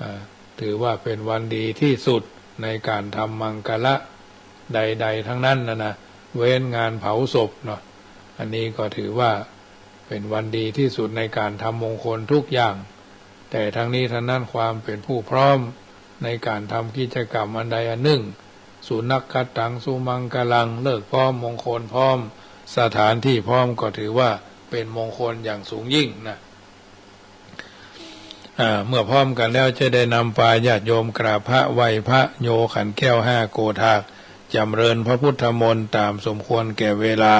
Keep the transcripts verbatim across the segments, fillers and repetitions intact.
อ่า ถือว่าเป็นวันดีที่สุดในการทำมังคละใดๆ ทั้งนั้นนะนะ เว้นงานเผาศพเนาะ อันนี้ก็ถือว่าเป็นวันดีที่สุดในการทำมงคลทุกอย่าง แต่ทั้งนี้ทั้งนั้นความเป็นผู้พร้อมในการทำกิจกรรมอันใดอันหนึ่ง สุนักขัตถัง สุมังคลัง ฤกษ์พร้อม มงคลพร้อม สถานที่พร้อม ก็ถือว่าเป็นมงคลอย่างสูงยิ่งนะ อ่า เมื่อพร้อมกันแล้วจะได้นำปาญาติโยมกราบพระไหว้พระ โยขันแก้วห้าโกฏฐาก จ๋ำเริญพระพุทธมนต์ต๋ามสมควรแก่เวลา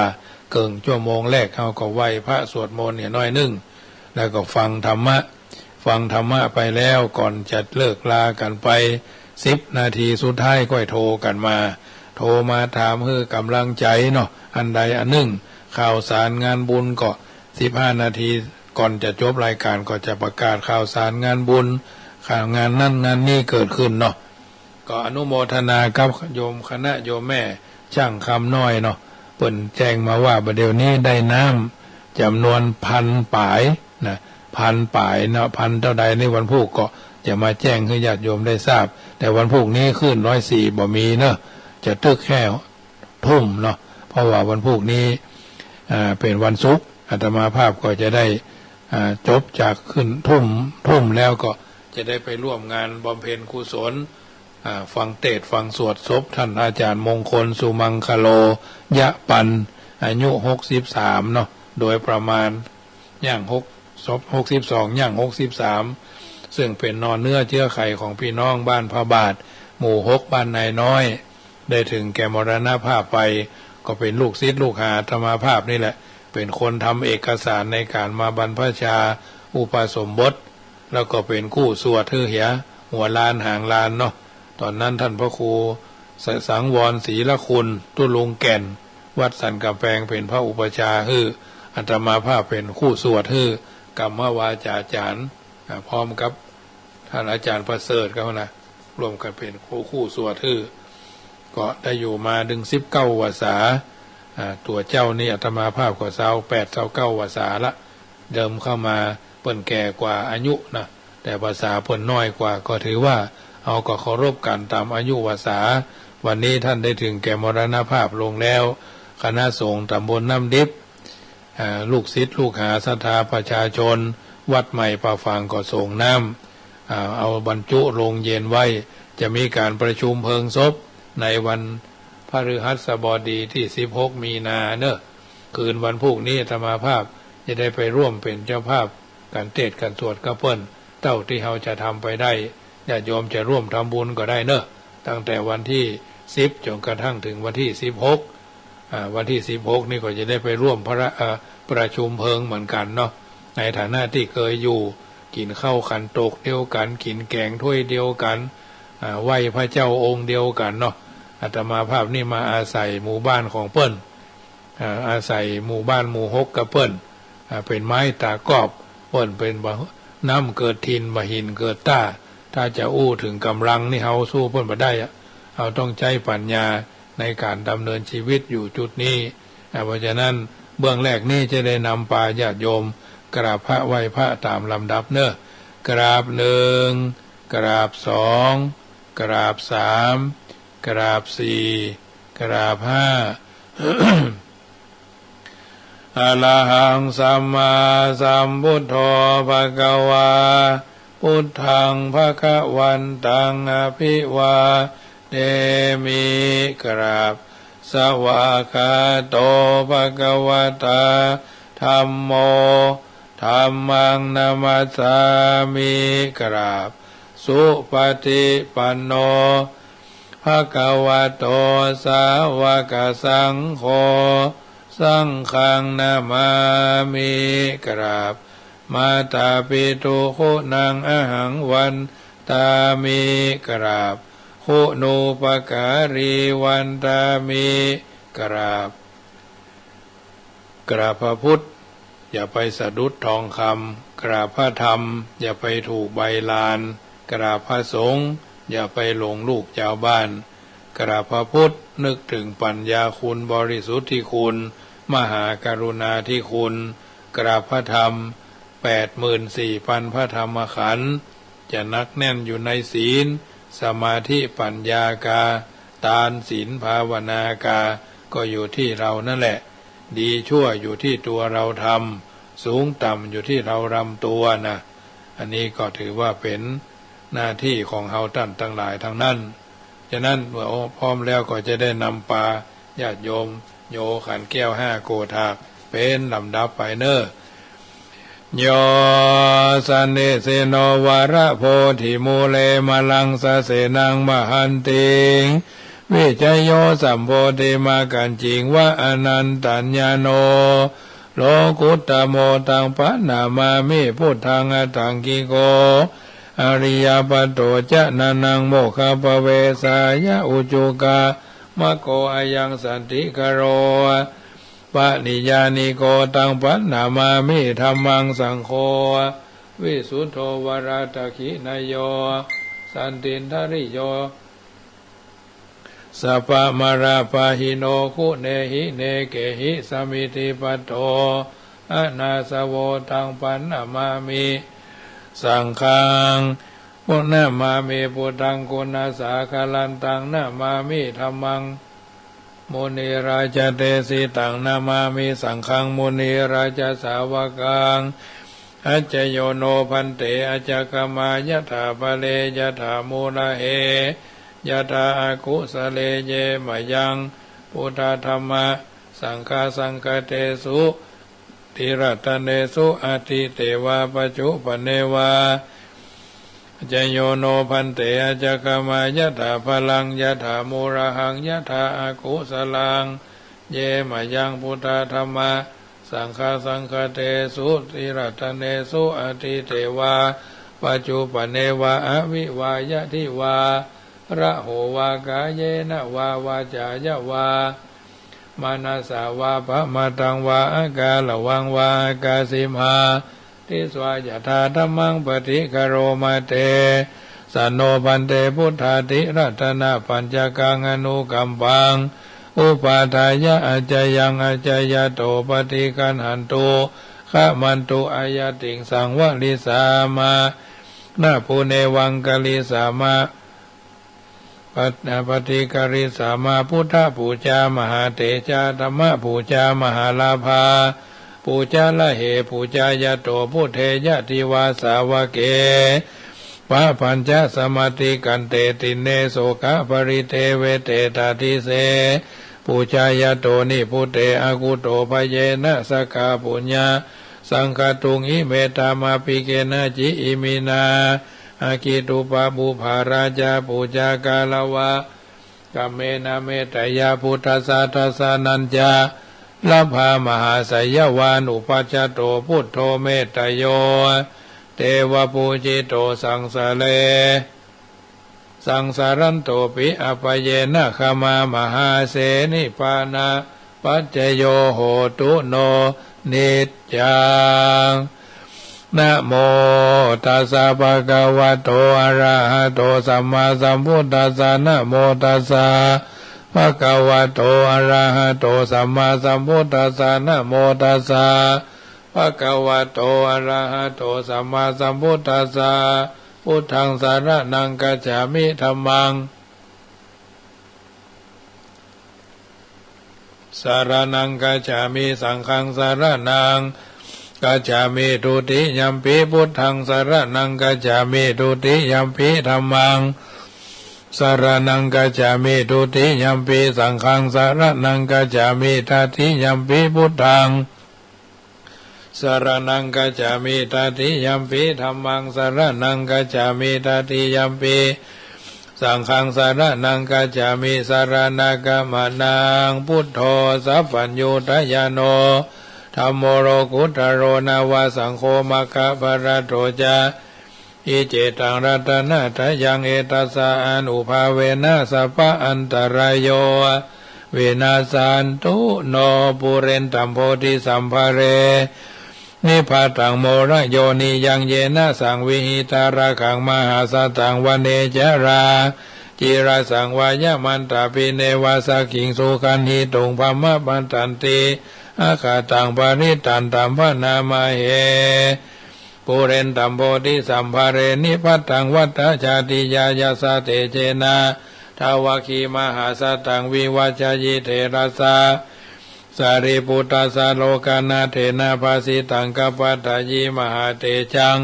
เกิ่งชั่วโมงแรกเฮาก็ไหว้พระสวดมนต์เนี่ยหน้อยนึ่ง แล้วก็ฟังธรรมะ ฟังธรรมะไปแล้วก่อนจะเลิกลากั๋นไป สิบนาทีสุดท้ายค่อยโทรกั๋นมา โทรมาถามหื้อก๋ำลังใจ๋เนาะ อันใดอันหนึ่ง ข่าวสารงานบุญก็ สิบห้านาทีก่อนจะจบรายการก็จะประกาศข่าวสารงานบุญ ข่าวงานนั้นงานนี้เกิดขึ้นเนาะ ก็อนุโมทนากับโยมคณะโยมแม่ช่างคำน้อยเนาะ เปิ้นแจ้งมาว่าบ่าเดี๋ยวนี้ได้น้ำจ๋ำนวนพันป๋ายนะ พันป๋ายเนาะ พันเต้าใด ในวันพูกก็จะมาแจ้งหื้อญาติโยมได้ทราบ แต่วันพูกนี้คลื่นร้อยสี่บ่มีเนาะ จะตึกแค่ทุ่มเนาะ เพราะว่าวันพูกนี้ อ่า เป๋นวันศุกร์ อาตมาภาพก็จะได้ อ่า จบจากขึ้นทุ่ม ทุ่มแล้วก็จะได้ไปร่วมงานบำเพ็ญกุศล อ่า ฟังเตสน์ฟังสวดศพท่านอาจารย์มงคล สุมังคโล ยะปัน อายุหกสิบสามเนาะ โดยประมาณ ย่างหก ศพหกสิบสอง ย่างหกสิบสาม ซึ่งเป๋นนอเนื้อเจื้อไขของพี่น้องบ้านพระบาท หมู่หก บ้านนายน้อย ได้ถึงแก่มรณภาพไป ก็เป๋นลูกศิษย์ลูกหาอาตมาภาพนี่แหละ เป๋นคนทำเอกสารในการมาบรรพชาอุปสมบท แล้วก็เป๋นคู่สวดหื้อเหีย หัวลานหางลานเนาะ ต๋อนนั้นท่านพระครูส- สังวรศรีละคุณ ตุ๊ลุงแก่น วัดสันก๋ำแปง เป๋นพระอุปัชฌาย์หื้อ อาตมาภาพเป๋นคู่สวดหื้อ กรรมวาจาจารย์ อ่า พร้อมกับท่านอาจารย์ประเสริฐเขานะ ร่วมกั๋นเป๋นคู่ คู่สวดหื้อ ก็ได้อยู่มาเถิงสิบเก้าพรรษา อ่า ตั๋วเจ้านี่อาตมาภาพก็ซาวแปด ซาวเก้าพรรษาละ เดิมเข้ามาเปิ้นแก่กว่าอายุนะ แต่พรรษาเปิ้นน้อยกว่า ก็ถือว่าเฮาก็เคารพกั๋นต๋ามอายุพรรษา วันนี้ท่านได้ถึงแก่มรณภาพลงแล้ว คณะสงฆ์ตำบลน้ำดิบ อ่า ลูกศิษย์ลูกหาศรัทธาประชาชน วัดใหม่ป่าฝางก็ส่งน้ำ อ่า เอาบรรจุโลงเย็นไว้ จะมีการประชุมเพลิงศพในวันพฤหัสบดีที่สิบหกมีนาเนอะ คืนวันพูกนี้อาตมาภาพจะได้ไปร่วมเป๋นเจ้าภาพกั๋นเตสน์กั๋นสวดกับเปิ้น เต้าตี้เฮาจะทำไปได้ ญาติโยมจะร่วมทำบุญก็ได้เนอะ ตั้งแต่วันตี้สิบจ๋นกระทั่งเถิงวันตี้สิบหก อ่า วันตี้สิบหกนี่ก็จะได้ไปร่วมพระ อ่า ประชุมเพลิงเหมือนกั๋นเนาะ ในฐานะตี้เกยอยู่ กิ๋นข้าวขันโตกเดียวกั๋น กิ๋นแก๋งถ้วยเดียวกั๋น อ่า ไหว้พระเจ้าองค์เดียวกั๋นเนาะ อาตมาภาพนี่มาอาศัยหมู่บ้านของเปิ้น อ่า อาศัยหมู่บ้านหมู่หกกับเปิ้น อ่า เป๋นไม้ต๋ากอบ เปิ้นเป๋นบ่าน้ำเกิดถิ่น บ่าหินเกิดต้า ถ้าจะอู้เถิงก๋ำลังนี่เฮาสู้เปิ้นบ่ได้อะ เฮาต้องใจ๊ปัญญาในก๋านดำเนินชีวิตอยู่จุดนี้ อ่า เพราะฉะนั้นเบื้องแรกนี้จะได้นำปาญาติโยมกราบพระไหว้พระต๋ามลำดับเนอะ กราบหนึ่ง กราบสอง กราบสาม กราบสี่ กราบห้า อะระหังสัมมาสัมพุทโธ ภะคะวา พุทธัง ภะคะวันตัง อะภิวาเทมิ กราบ สวากขาโต ภะคะวะตา ธัมโม ธัมมัง นะมัสสามิ กราบ สุปะฏิปันโน ภะคะวะโต สาวะกะสังโฆ สังฆัง นะมามิ กราบ มาตาปิตุ คุณัง อะหัง วันตามิ กราบ คุณูปการี วันตามิ กราบ กราบพระพุทธ อย่าไปสะดุดทองคำ กราบพระธรรม อย่าไปถูกใบลาน กราบพระสงฆ์ อย่าไปหลงลูกชาวบ้าน กราบพระพุทธ นึกถึงปัญญาคุณ บริสุทธิคุณ มหากรุณาธิคุณ กราบพระธรรม แปดหมื่นสี่พันพระธรรมขันธ์ จะหนักแน่นอยู่ในศีล สมาธิ ปัญญากา ตาน ศีล ภาวนา กา ก็อยู่ที่เรานั่นแหละ ดีชั่วอยู่ที่ตัวเราทำ สูงต่ำอยู่ที่เรารำตัวนะ อันนี้ก็ถือว่าเป๋นหน้าตี้ของเฮาต้านตังหลายตังนั้น ฉะนั้นเมื่อพร้อมแล้วก็จะได้นำปาญาติโยม โยขันแก้วห้าโกฏฐาก เป๋นลำดับไปเน่อ โย สันนิสินโน วรโพธิมูเล มะลังสะเสนัง มหันติง วิชโย สัมโพธิมักขัญญิง วะ อนันตัญญาโณ โลกุตโต ตัง ปะนะมามิ พุทธัง อัฏฐังกิโก อะริยะปัตโต จะนะนัง โมคคัพพะเวสายะ อุจุกะมะโก อะยัง สันติคโร ปะนิยานิโก ตัง ปะนะมามิ ธัมมัง สังโฆ วิสุทโธ วะระตะขิณโย สันตินทริโย สัพพะมะระปะหิโน คุเนหิเนเกหิ สะมิทธิปัตโต อะนาสโว ตัง ปะนะมามิ สังฆัง นะมามิ พุทธัง กุณสาคะลันตัง นะมามิ ธัมมัง มุนิราจาเตสิตัง นะมามิ สังฆัง มุนิราจาสาวกัง อัจจโยโน ภันเต อัจจคมายะถา ปะเร ยะถา มูลเห ยะถา อะกุสะเล เย มะยัง พุทธา ธัมมา สังฆา สังฆะเตสุ ติรัตเนสุ อัตถิเตวา ปัจจุปันเนวา อัจจโยโน ภันเต อัจจคมายะถา พะลัง ยะถา มูลหัง ยะถา อะกุสะลัง เย มะยัง พุทธา ธัมมา สังฆา สังฆะเตสุ ติรัตเนสุ อัตถิเตวา ปัจจุปันเนวา อะวิวายะทิวา ระโหวา กายะนะวา วาจายะวา มะนะสสะวา ปะมะทังวา อะกาละวังวา อะกาสิมหา ทิสวา ยะถา ธัมมัง ปะฏิคะโรมะ เตสะโน ภันเต พุทธา ติรัตนะปัญจกัง อะนุกัมปัง อุปาทายะ อัจจยัง อัจจยะโต ปะฏิกัณหันตุ ขะมันตุ อะยัตติง สังวะริสสามะ นะ ปุเนวังกะริสสามะ ปะ- ปะฏิกะริสสามะ พุทธปูจา มหาเตจา ธัมมปูจา มหาลาภา ปูจาระเห ปูจายะโต พุทเทยะ ทิวาสาวะเก ปะปัญจะสะมะติกันเต ติเณ โสกะปะริเตเวเต ตาทิเส ปูจายะโต นิพพุเต อะกุโต ภะเยนะ สะกาปุญญา สังคะตุง อิเม ธัมมาปิเกนะจิ อิมินา อะกิตตุปะปุปปาราจา ปูจากาละวะ กัมเมนะ เมตตะยะ พุทธัสสะ ทัสสะนัญจะ ละพา มหาไสยะวานุปัชชะโต พุทโธ เมตตะโย เตวะปูจิโต สังสะเร สังสะรันโตปิ อะปะเยนะ ขมามหาเส นิปปานะปัจจโย โหตุ โน นิจจัง นะโมตัสสะ ภะคะวะโต อะระหะโต สัมมาสัมพุทธัสสะ นะโมตัสสะ ภะคะวะโต อะระหะโต สัมมาสัมพุทธัสสะ นะโมตัสสะ ภะคะวะโต อะระหะโต สัมมาสัมพุทธัสสะ พุทธัง สะระณัง กัจฉามิ ธัมมัง สะระณัง กัจฉามิ สังฆัง สะระณัง กัจฉามิ ทุติยัมปิ พุทธัง สะระณัง กัจฉามิ ทุติยัมปิ ธัมมัง สะระณัง กัจฉามิ ทุติยัมปิ สังฆัง สะระณัง กัจฉามิ ตติยัมปิ พุทธัง สะระณัง กัจฉามิ ตติยัมปิ ธัมมัง สะระณัง กัจฉามิ ตติยัมปิ สังฆัง สะระณัง กัจฉามิ สะระณะกะมะนะ พุทโธ สัพพัญญูตะยาโน ธัมโม โลกุตตะโร นะวะ สังโฆ มะคะพะละโต จะ หิ เจตัง รัตนะตะยัง เอตัสสะ อานุภาเวนะ สัพพะอันตะราโย วินาสสันตุ โน ปุเรนตัม โพธิสัมภะเร นิพพาตัง โมคะโยนิยัง เยนะ สัง วิหิตารักขัง มหาสัตถัง วะเนจะรา จีระสัง วะยะมันตะ ปิเนวะ สักขิง สุขันหิตุง พะมะปัตตันติ อะคะตัง ปะริตตันตัม พะนะมะเห Pūrentam bodhisabbare nibbattaṃ vattha jātiyā yasā tejena davaggimahāsataṃ vivaccayī therassa sārīputtassa lokanathena bhāsitaṃ kappatayi mahātejaṃ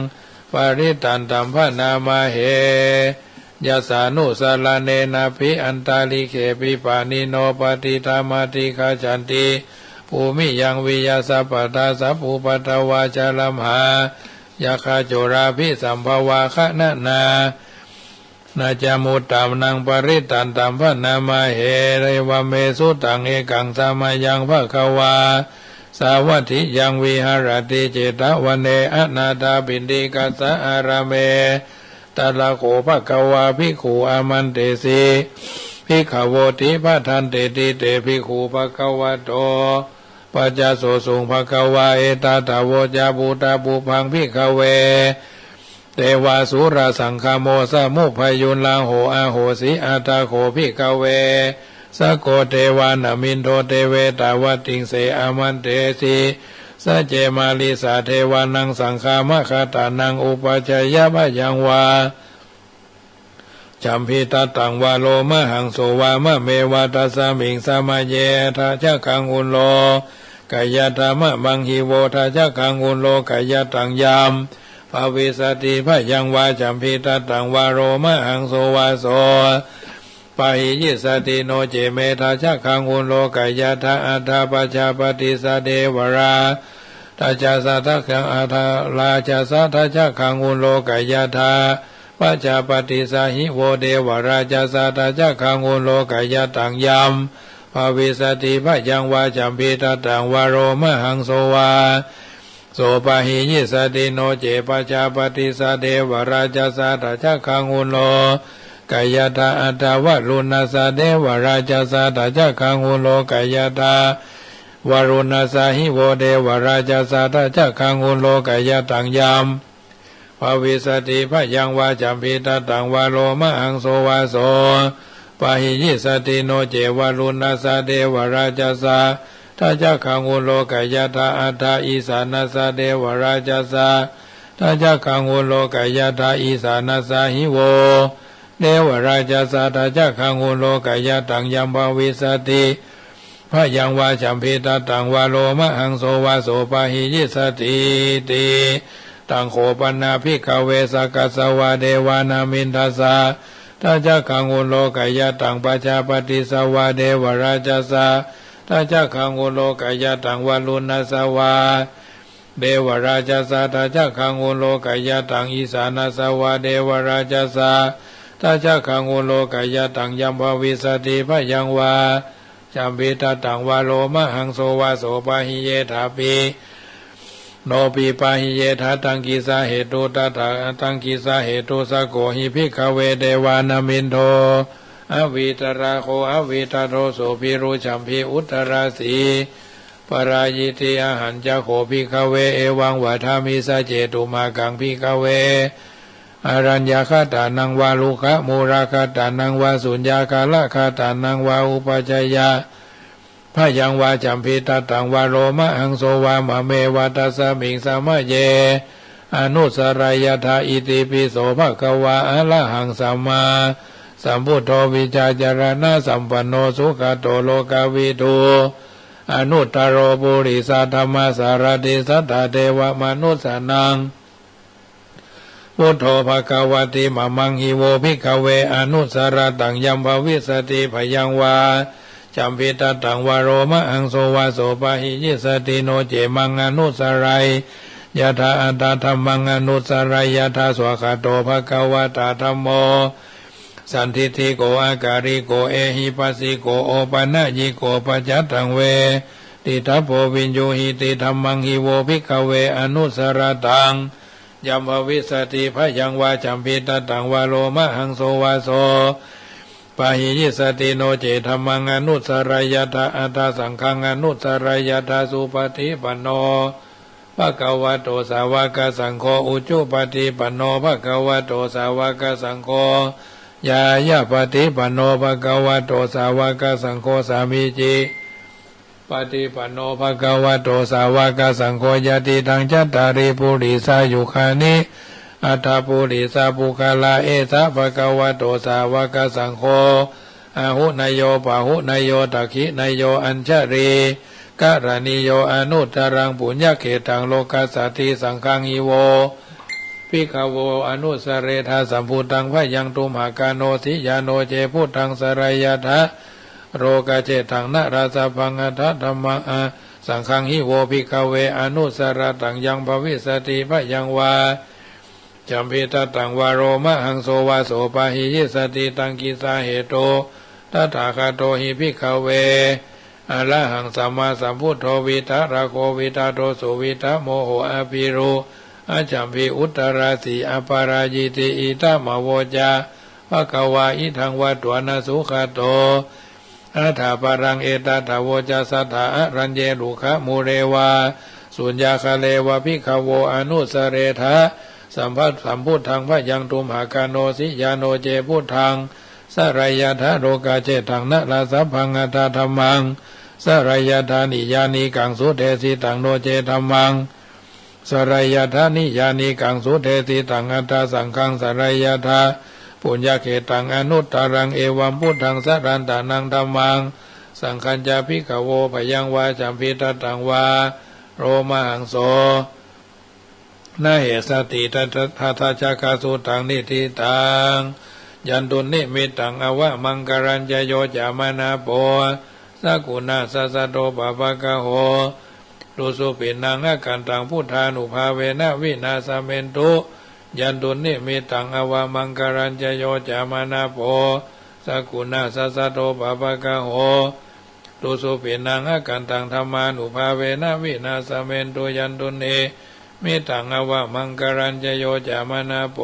parittantam bhaṇāma he. Yassānussaraṇenābhi antalikkhepi pāṇino patiṭṭhāmadhigacchanti bhūmiyaṃ viya sabbattha sabbupaddavā ca lamhā yakkhā corābhisambhavā gaṇanā na ca muttamaṃ parittantam bhaṇāma he. Evaṃ me sutaṃ ekaṃ samayaṃ bhagavā sāvatthiyaṃ viharati jetavane anāthapiṇḍikassa ārāme. Tatra kho bhagavā bhikkhū āmantesi bhikkhavoti. Bhadanteti te bhikkhū bhagavato paccassosuṃ. Bhagavā etadavoca: Phuṭṭhapubbaṃ bhikkhave devāsurasaṅgamo, samuppañño rāhubhāhusī. Atha kho bhikkhave sakko devānaminado, devetāvattiṃse āmantesi. Sace mārisaddevānaṃ saṅghamakkhātānaṃ upajjhāyabhayaṃ vā jambittattaṃ vā lomahaṃso vā. Yameva tasmiṃ samaye dhajaggaṃ ūḷokayathā, mamaṃ hi vo dhajaggaṃ ūḷokayathā, yaṃ bhavissati bhayaṃ vā jambittattaṃ vā lomahaṃso vā, so pahīyissati. No ce me dhajaggaṃ ūḷokayathā, atha pajāpatissa devarājassa dhajaggaṃ, atha rājassa dhajaggaṃ ūḷokayathā, pajāpatissa hi vo devarājassa dhajaggaṃ ūḷokayathā, yaṃ bhavissati bhayaṃ vā jambittattaṃ vā lomahaṃso vā, so pahīyissati. No ce pajāpatissa devarājassa dhajaggaṃ ūḷokayathā, atha varuṇassa devarājassa dhajaggaṃ ūḷokayathā, varuṇassa hi vo devarājassa dhajaggaṃ ūḷokayathā, yaṃ bhavissati bhayaṃ vā jambittattaṃ vā lomahaṃso vā, so pahīyissati. No ce varuṇassa devarājassa dhajaggaṃ ūḷokayathā, atha isāṇassa devarājassa dhajaggaṃ ūḷokayathā, isāṇassa hi vo devarājassa dhajaggaṃ ūḷokayathā, yaṃ bhavissati bhayaṃ vā jambittattaṃ vā lomahaṃso vā, so pahīyissatīti. Taṃ kho pana bhikkhave sakkassa vā devānamindassa dhajaggaṃ ūḷokayathā, pajāpatissa vā devarājassa dhajaggaṃ ūḷokayathā, varuṇassa vā devarājassa dhajaggaṃ ūḷokayathā, isāṇassa vā devarājassa dhajaggaṃ ūḷokayathā, yaṃ bhavissati bhayaṃ vā jambittattaṃ vā lomahaṃso vā, so pahīyethapi. No pi pahīyetha. Taṃ kissa hetu tattha, taṃ kissa hetu sakko hi bhikkhave devānamindo avītarāgo avītado subhirucchābhī uddarāsī parāyiti. Ahañca kho bhikkhave evaṃ vadāmi saccetu. Mā kaṃ bhikkhave araññagatānaṃ vā rukkhamūlagatānaṃ vā suññāgāragattānaṃ vā upajjhāyabhayaṃ vā jambittattaṃ vā lomahaṃso vā, yameva tasmiṃ samaye anussaraṃ yathā. Itipi so bhagavā arahaṃ sammāsambuddho vijjācaraṇasampanno sugato lokavidū anuttaro purisadammasārathi satthā devamanussānaṃ buddho bhagavāti. Mamaṃ hi vo bhikkhave anussarattaṃ yaṃ bhavissati bhayaṃ vā jambittattaṃ vā lomahaṃso vā, so pahīyissati. No ce maṃ anussaraṃ yathā, atha dhammaṃ anussaraṃ yathā. Svākkhāto bhagavatā dhammo sandiṭṭhiko akāliko ehipassiko opanayiko paccattaṃ veditabbo viññūhīti. Dhammaṃ hi vo bhikkhave anussarattaṃ yaṃ bhavissati bhayaṃ vā jambittattaṃ vā lomahaṃso vā, so pahīyissati. No ce dhammaṃ anussaraṃ yathā, atha saṅghaṃ anussaraṃ yathā. Supaṭipanno bhagavato sāvakasaṅgho, ujupaṭipanno bhagavato sāvakasaṅgho, ñāyapaṭipanno bhagavato sāvakasaṅgho, sāmīci ปะติปันโน ภะคะวะโต สาวะกะสังโฆ ยะติตัง จัตตาริ ปุริสายุคานิ อัตถะ ปุริสะปุคคละ เอสะ ภะคะวะโต สาวะกะสังโฆ อาหุเนยโย ปะหุเนยโย ทักขิเนยโย อัญชะลีกะระณีโย อนุตตะรัง ปุญญะเขตัง โลกัสสาติ สังฆัง หิ โว ภิกขะโว อนุสสะเรทะ สัมพุทธัง พะยัง ตุมหากาโน สิยาโน เจ พุทธัง สะรายะทะ โรกะเชฏฐัง นะราสะพัง อัฏฐะ ธัมมัง อา สังฆัง หิ โว ภิกขะเว อนุสสะระตัง ยัง ภะวิสสะติ พะยัง วา จัมภิทัตตัง วา โรมะหังโส วา โส ปะหิยิสสะติ ตัง กิสสาเหตุ ตถาคะโต หิ ภิกขะเว อะระหัง สัมมาสัมพุทโธ วีตะระโข วีตะโดสุ วีตะโมโห อะภิรู อะจัมภิ อุตตะราสี อะปะรายิติ อิทัมมะโวจะ ภะคะวา อิทัง วัตถุ อะนะสุขะโต อัฏฐะ ปะรัง เอตัฏฐะ โวจะสสัตถะ อะรัญเย รุกขะมูเล วา สุญญาคาเล วา ภิกขะโว อนุสสะเรทะ สัมภะ สัมพุทธัง พะยัง ตุมหากาโน สิยาโน เจ พุทธัง สะรายะทะ โรกะเชฏฐัง นะราสะพัง อัฏฐะ ธัมมัง สะรายะทะ นิยานิกัง สุเทสิตัง โน เจ ธัมมัง สะรายะทะ นิยานิกัง สุเทสิตัง อัฏฐะ สังฆัง สะรายะทะ ปุญญะเขตัง อนุตตะรัง เอวัม พุทธัง สะรันตะนัง ธัมมัง สังฆัญจะ ภิกขะโว พะยัง วา จัมภิทัตตัง วา โรมะหังโส นะเหสะติ ทัสสะ ทัสสะ จักขะสุตัง นิฏฐิตัง ยันตุนนิมิตตัง อะวะมังคะลัญจะ โยจะมะนะโป สะกุณะสสัตโต ปะปะกะโห ดูสุปิณณัง อะกันตัง พุทธานุภาเวนะ วินาสะเมนตุ ยันตุนนิมิตตัง อะวะมังคะลัญจะ โยจะมะนะโป สะกุณะสสัตโต ปะปะกะโห ดูสุปิณณัง อะกันตัง ธัมมานุภาเวนะ วินาสะเมนตุ ยันตุนนิมิตตัง อะวะมังคะลัญจะ โยจะมะนะโป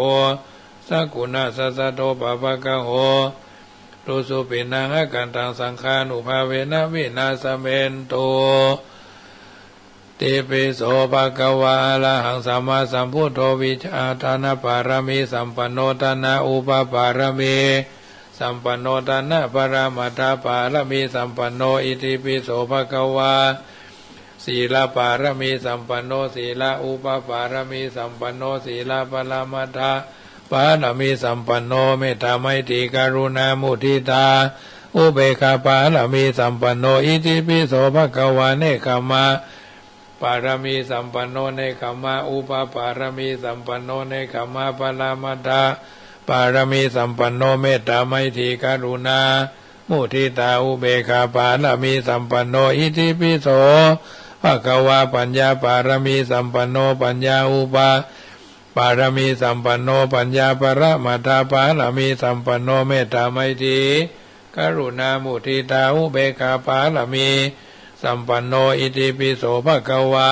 สะกุณะสสัตโต ปะปะกะโห ดูสุปิณณัง อะกันตัง สังฆานุภาเวนะ วินาสะเมนตุ ติปิโส ภะคะวา อะระหัง สัมมาสัมพุทโธ วิชาทานะปารมีสัมปันโน ทานะอุปปารมีสัมปันโน ทานะปะระมัตถปารมีสัมปันโน อิติปิโส ภะคะวา สีลปารมีสัมปันโน สีลอุปปารมีสัมปันโน สีลปะระมัตถปารมีสัมปันโน เมตตาไมตรีกรุณามุทิตาอุเบกขาปารมีสัมปันโน อิติปิโส ภะคะวา เนกขัมมะปารมีสัมปันโน เนกขัมมะอุปปารมีสัมปันโน เนกขัมมะปะระมัตถปารมีสัมปันโน เมตตาไมตรีกรุณามุทิตาอุเบกขาปารมีสัมปันโน อิติปิโส ภะคะวา ปัญญาปารมีสัมปันโน ปัญญาอุปปารมีสัมปันโน ปัญญาปะระมัตถปารมีสัมปันโน เมตตาไมตรีกรุณามุทิตาอุเบกขาปารมีสัมปันโน อิติปิโส ภะคะวา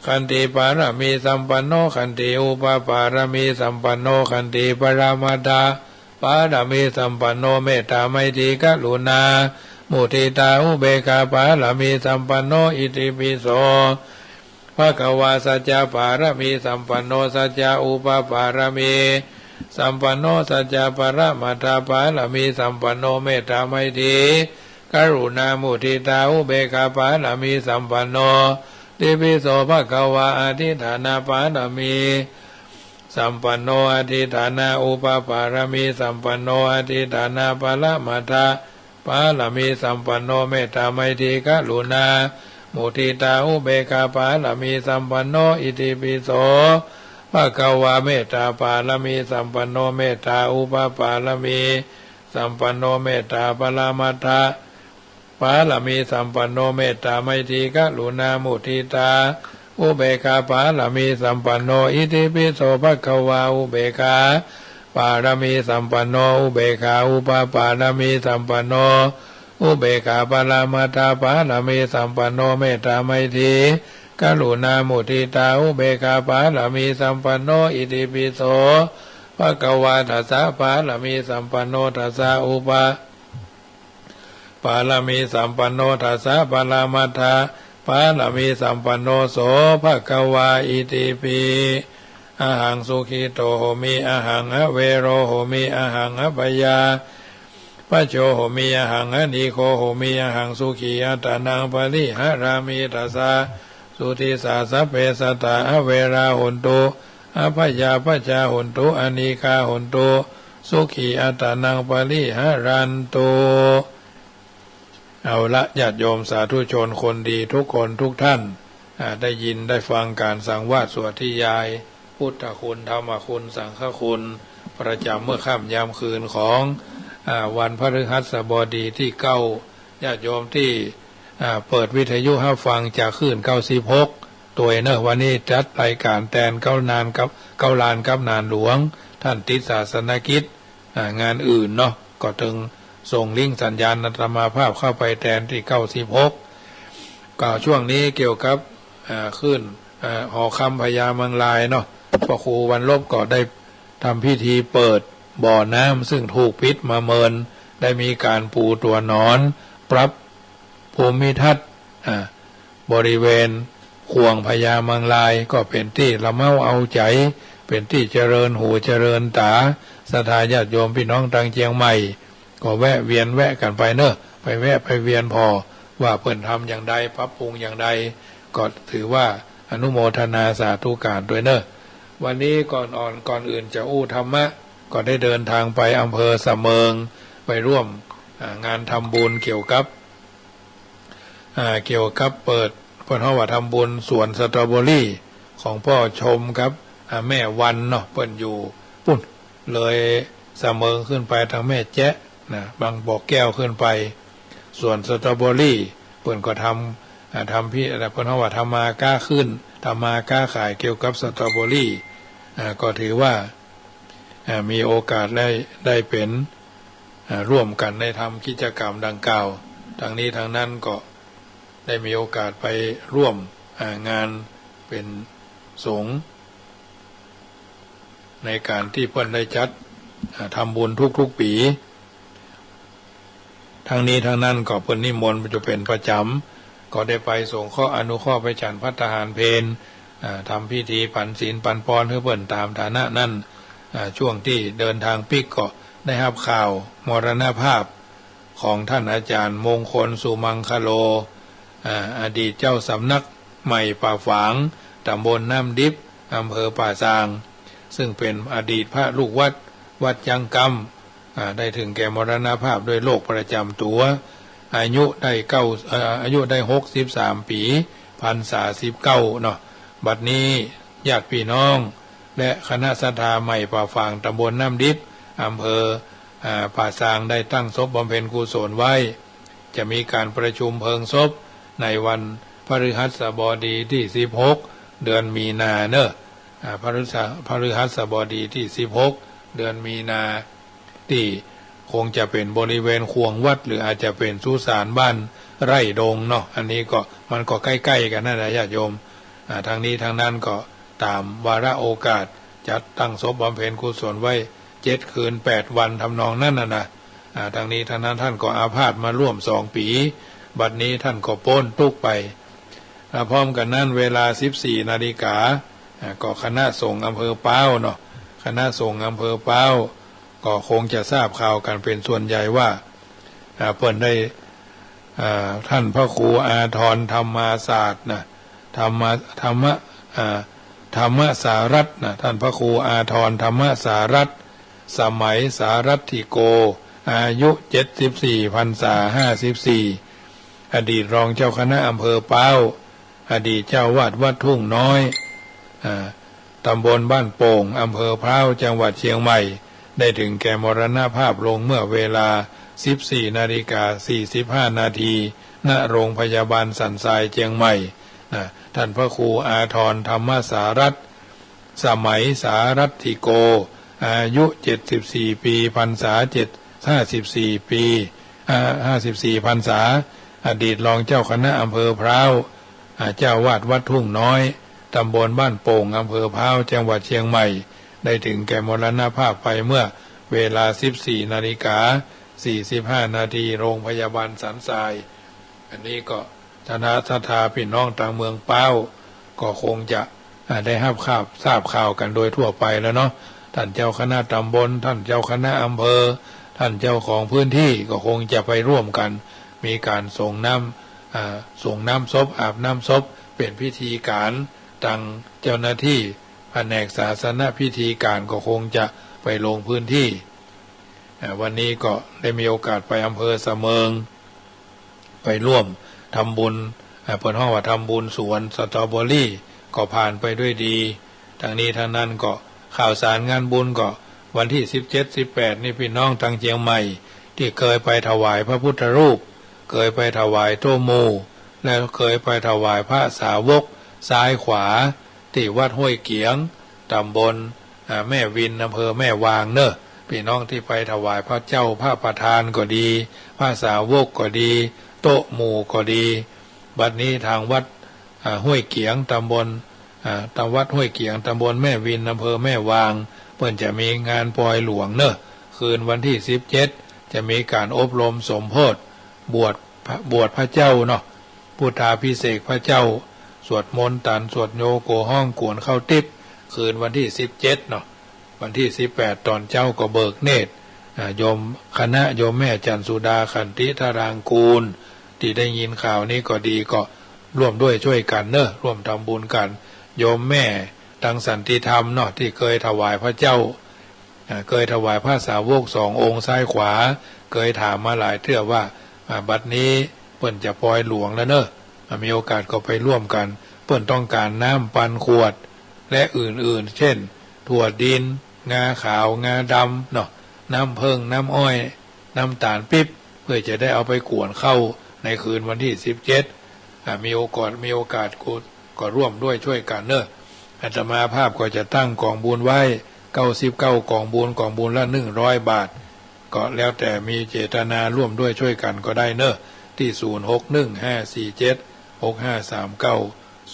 ขันติปารมีสัมปันโน ขันติอุปปารมีสัมปันโน ขันติปะระมัตถปารมีสัมปันโน เมตตาไมตรีกรุณามุทิตาอุเบกขาปารมีสัมปันโน อิติปิโส ภะคะวา สัจจะปารมีสัมปันโน สัจจะอุปปารมีสัมปันโน สัจจะปะระมัตถปารมีสัมปันโน เมตตาไมตรีกรุณามุทิตาอุเบกขาปารมีสัมปันโน ติปิโส ภะคะวา อธิฏฐานะปารมีสัมปันโน อธิฏฐานะอุปปารมีสัมปันโน อธิฏฐานะปะระมัตถ ปารมีสัมปันโน เมตตาไมตรีกรุณามุทิตาอุเบกขาปารมีสัมปันโน อิติปิโส ภะคะวา เมตตาปารมีสัมปันโน เมตตาอุปปารมีสัมปันโน เมตตาปะระมัตถปารมีสัมปันโน เมตตาไมตรีกรุณามุทิตาอุเบกขาปารมีสัมปันโน อิติปิโส ภะคะวา อุเบกขา ปารมีสัมปันโน อุเบกขาอุปปารมีสัมปันโน อุเบกขาปะระมัตถปารมีสัมปันโน เมตตาไมตรีกรุณามุทิตาอุเบกขาปารมีสัมปันโน อิติปิโส ภะคะวา ทัสสะปารมีสัมปันโน ทัสสะอุปปารมีสัมปันโน ทัสสะปะระมัตถปารมีสัมปันโน โส ภะคะวา อิติปิ อะหังสุขิโต โหมิ อะหังอะเวโร โหมิ อะหังอะพยา พจโจ โหมิ อหัง อนีโก โหมิ อหัง สุขี อัตตานัง ปริหารามิ ทัสสะ สุทิสสา สัพเพ สัตตา อเวรา หนตุ อัพพยาปัจจา หนตุ อนีฆา หนตุ สุขี อัตตานัง ปริหารันตุ เอาละ ญาติโยมสาธุชนคนดีทุกคนทุกท่าน อ่า ได้ยินได้ฟังการสังวาสสวดธยาย พุทธคุณ ธรรมคุณ สังฆคุณ ประจำเมื่อค่ำยามคืนของ อ่า วันพฤหัสบดีที่เก้า ญาติโยมตี้ อ่า เปิดวิทยุฮับฟังจากคลื่นเก้าสิบหก ตวยเนอะ วันนี้จัดรายการแตนเก๊านานกับ เก๊าลานกับนานหลวง ท่านติดศาสนกิจ อ่า งานอื่นเนาะ ก็ตึงส่งลิงก์สัญญาณอาตมาภาพเข้าไปแตนตี้เก้าสิบหก ก็ช่วงนี้เกี่ยวกับ อ่า คลื่น อ่า หอคำพญามังรายเนาะ พระครูวันลบก็ได้ทำพิธีเปิดบ่อน้ำ ซึ่งถูกปิดมาเมิน ได้มีการปูตั๋วหนอน ปรับภูมิทัศน์ อ่า บริเวณข่วงพญามังราย ก็เป๋นตี้ละเมาเอาใจ๋ เป๋นตี้เจริญหูเจริญต๋า ศรัทธาญาติโยมพี่น้องตางเจียงใหม่ ก็แวะเวียนแวะกั๋นไปเนอะ ไปแวะไปเวียนผ่อ ว่าเปิ้นทำอย่างใด ปรับปรุงอย่างใด ก็ถือว่าอนุโมทนาสาธุการตวยเนอะ วันนี้ก่อนอ่อน ก่อนอื่นจะอู้ธรรมะ ก็ได้เดินทางไปอำเภอสะเมิง ไปร่วม อ่า งานทำบุญเกี่ยวกับ อ่า เกี่ยวกับเปิด เปิ้นฮ้องว่าทำบุญสวนสตรอเบอรี่ของป้อชมกับ อ่า แม่วันเนาะ เปิ้นอยู่ปุ้น เลยสะเมิงขึ้นไปตางแม่แจ๊ะนะ บางบ่อแก้วขึ้นไป สวนสตรอเบอรี่ เปิ้นก็ทำ อ่า ทำพิ เปิ้นฮ้องว่าทำมาก๊าขึ้น ทำมาก๊าขายเกี่ยวกับสตรอเบอรี่ อ่า ก็ถือว่า อ่า มีโอกาสได้ ได้เป๋น อ่า ร่วมกั๋นได้ทำกิจกรรมดังกล่าว ทั้งนี้ทั้งนั้นก็ได้มีโอกาสไปร่วม อ่า งานเป๋นสงฆ์ ในก๋านตี้เปิ้นได้จัด อ่า ทำบุญทุกๆ ปี๋ ทั้งนี้ทั้งนั้นก็เปิ้นนิมนต์อยู่เป๋นประจ๋ำ ก็ได้ไปสงเคราะห์อนุเคราะห์ไปฉันภัตตาหารเพล อ่า ทำพิธีปันศีลปันปอนหื้อเปิ้นต๋ามฐานะนั้น อ่า ช่วงตี้เดินทางปิ๊กก็ได้ฮับข่าวมรณภาพของท่านอาจารย์มงคลสุมังคโล อ่า อดีตเจ้าสำนักใหม่ป่าฝาง ต๋ำบลน้ำดิบ อำเภอป่าซาง ซึ่งเป๋นอดีตพระลูกวัด วัดยังกำ อ่า ได้ถึงแก่มรณภาพด้วยโรคประจ๋ำตั๋ว อายุได้เก้า เอ่อ อายุได้หกสิบสามปี๋ พรรษาสิบเก้าเนาะ บัดนี้ญาติพี่น้อง และคณะศรัทธาใหม่ป่าฝาง ต๋ำบลน้ำดิบ อำเภอ อ่า ป่าซาง ได้ตั้งศพบำเพ็ญกุศลไว้ จะมีการประชุมเพลิงศพในวันพฤหัสบดีตี้สิบหก เดือนมีนาเนอะ อ่า พฤหัส พฤหัสบดีตี้สิบหก เดือนมีนา ตี้คงจะเป๋นบริเวณข่วงวัด หรืออาจจะเป๋นสุสานบ้านไร่ดงเนาะ อันนี้ก็มันก็ใก้ๆ กั๋นนั่นแหละญาติโยม อ่า ทั้งนี้ทั้งนั้นก็ต๋ามวาระโอกาส จัดตั้งศพบำเพ็ญกุศลไว้เจ็ดคืนแปดวันทำนองนั้นน่ะนะ อ่า ทั้งนี้ทั้งนั้นท่านก็อาพาธมาร่วมสองปี๋ บัดนี้ท่านก็ป๊นตุ๊กข์ไป อ่า พร้อมกั๋นนั้นเวลาสิบสี่นาฬิกา อ่า ก็คณะสงฆ์อำเภอป๊าวเนาะ คณะสงฆ์อำเภอป๊าว ก็คงจะทราบข่าวกั๋นเป๋นส่วนใหญ่ว่า อ่า เปิ้นได้ อ่า ท่านพระครูอาทรธรรมาศาสตร์นะ ธรรมะ ธรรมะ อ่า ธรรมสารัตน์นะ ท่านพระครูอาทรธรรมสารัตน์ สมัยสารัตถิโก อายุเจ็ดสิบสี่ พรรษาห้าสิบสี่ อดีตรองเจ้าคณะอำเภอป๊าว อดีตเจ้าวาดวัดทุ่งน้อย อ่า ตำบลบ้านโป่ง อำเภอพร้าว จังหวัดเชียงใหม่ ได้ถึงแก่มรณภาพลงเมื่อเวลาสิบสี่นาฬิกาสี่สิบห้านาที ณ โรงพยาบาลสันทรายเชียงใหม่ นะ ท่านพระครูอาทรธรรมสารัตน์ สมัยสารัตถิโก อายุเจ็ดสิบสี่ปี พรรษาเจ็ด ห้าสิบสี่ปี อ่า ห้าสิบสี่พรรษา อดีตรองเจ้าคณะอำเภอพร้าว อ่า เจ้าวาดวัดทุ่งน้อย ตำบลบ้านโป่ง อำเภอพร้าว จังหวัดเชียงใหม่ ได้ถึงแก่มรณภาพไปเมื่อเวลาสิบสี่นาฬิกาสี่สิบห้านาที โรงพยาบาลสันทราย อันนี้ก็ คณะศรัทธาพี่น้องตางเมืองป๊าว ก็คงจะ อ่า ได้ฮับข่าว ทราบข่าวกั๋นโดยทั่วไปแล้วเนาะ ท่านเจ้าคณะตำบล ท่านเจ้าคณะอำเภอ ท ท่านเจ้าของพื้นที่ก็คงจะไปร่วมกั๋น มีก๋านสรงน้ำ อ่า สรงน้ำศพ อาบน้ำศพ เป๋นพิธีก๋าน ตังเจ้าหน้าตี้แผนกศาสนพิธีก๋านก็คงจะไปลงพื้นที่ อ่า วันนี้ก็ได้มีโอกาสไปอำเภอสะเมิง ไปร่วมทำบุญ อ่า เปิ้นฮ้องว่าทำบุญสวนสตรอเบอรี่ ก็ผ่านไปด้วยดี ตังนี้ตังนั้นก็ข่าวสารงานบุญก็วันตี้สิบเจ็ด สิบแปด นี่พี่น้องตังเจียงใหม่ตี้เกยไปถวายพระพุทธรูป เกยไปถวายโต๊ะหมู่ และเกยไปถวายพระสาวกซ้ายขวา ตี้วัดห้วยเกี๋ยง ตำบล อ่า แม่วิน อำเภอแม่วางเน่อ พี่น้องตี้ไปถวายพระเจ้าพระประธานก็ดี พระสาวกก็ดี โต๊ะหมู่ก็ดี บัดนี้ตางวัด อ่า ห้วยเกี๋ยง ตำบล อ่า ตางวัดห้วยเกี๋ยง ตำบลแม่วิน อำเภอแม่วาง เปิ้นจะมีงานปอยหลวงเน่อ คืนวันตี้สิบเจ็ด จะมีก๋านอบรมสมโภช บวชพระ บวชพระเจ้าเนาะ พุทธาภิเษกพระเจ้า สวดมนต์ตัน สวดโยโกฮ้องกวนข้าวติ๊บ คืนวันตี้สิบเจ็ดเนาะ วันตี้สิบแปด ต๋อนเจ๊าก็เบิกเนตร อ่า โยม คณะโยมแม่จันทร์สุดา ขันติธารางกูล ตี้ได้ยินข่าวนี้ก็ดี ก็ร่วมด้วยช่วยกั๋นเน่อ ร่วมทำบุญกั๋น โยมแม่ตังสันติธรรมเนาะ ตี้เกยถวายพระเจ้า อ่า เกยถวายพระสาวกสององค์ซ้ายขวา เกยถามมาหลายเตื้อว่า อ่า บัดนี้เปิ้นจะปอยหลวงแล้วเน่อ อ่า มีโอกาสก็ไปร่วมกั๋น เปิ้นต้องก๋านน้ำปันขวด และอื่นๆ เจ้น ถั่วดิน งาขาว งาดำเนาะ น้ำเผิ้ง น้ำอ้อย น้ำต๋าลปิ๊บ เปื้อจะได้เอาไปกวนข้าวในคืนวันตี้สิบเจ็ด อ่า มีโอกาส มีโอกาสก็ ก็ร่วมด้วยช่วยกั๋นเน่อ อาตมาภาพก็จะตั้งก๋องบุญไว้ เก้าสิบเก้ากองบุญ กองบุญละหนึ่งร้อยบาท ก็แล้วแต่มีเจตนาร่วมด้วยช่วยกั๋นก็ได้เน่อ ตี้ ศูนย์หกหนึ่งห้าสี่เจ็ดหกห้าสามเก้า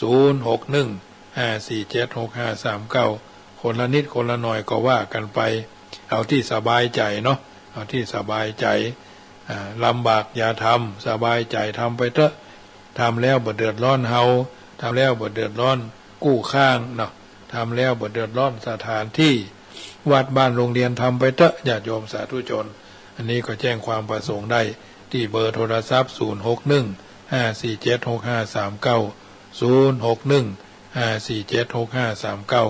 ศูนย์หกหนึ่งห้าสี่เจ็ดหกห้าสามเก้า คนละนิดคนละหน่อยก็ว่ากั๋นไป เอาตี้สบายใจ๋เนาะ เอาตี้สบายใจ๋ อ่า ลำบากอย่าทำ สบายใจ๋ทำไปเต๊อะ ทำแล้วบ่เดือดร้อนเฮา ทำแล้วบ่เดือดร้อนกู้ข้างเนาะ ทำแล้วบ่เดือดร้อนสถานตี้ วัดบ้านโรงเรียน ทำไปเต๊อะ ญาติโยมสาธุชน อันนี้ก็แจ้งความประสงค์ได้ตี้เบอร์โทรศัพท์ ศูนย์หกหนึ่งห้าสี่เจ็ดหกห้าสามเก้า ศูนย์หกหนึ่งห้าสี่เจ็ดหกห้าสามเก้า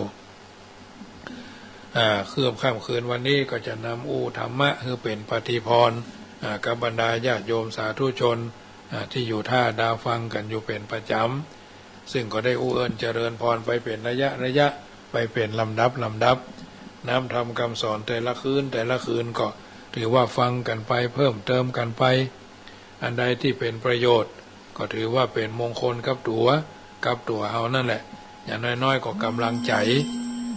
อ่า คืบค่ำคืนวันนี้ก็จะนำอู้ธรรมะหื้อเป๋นปาฏิภาณ อ่า กับบรรดาญาติโยมสาธุชน อ่า ตี้อยู่ท่าดาฟังกั๋นอยู่เป๋นประจ๋ำ ซึ่งก็ได้อู้เอิ้นเจริญพรไปเป๋นระยะระยะ ไปเป๋นลำดับลำดับ น้ำธรรมกำสอนแต่ละคืนแต่ละคืนก็ถือว่าฟังกั๋นไป เพิ่มเติมกั๋นไป อันใดตี้เป๋นประโยชน์ ก็ถือว่าเป๋นมงคลกับตั๋ว กับตั๋วเฮานั่นแหละ อย่างน้อยๆ ก็ก๋ำลังใจ๋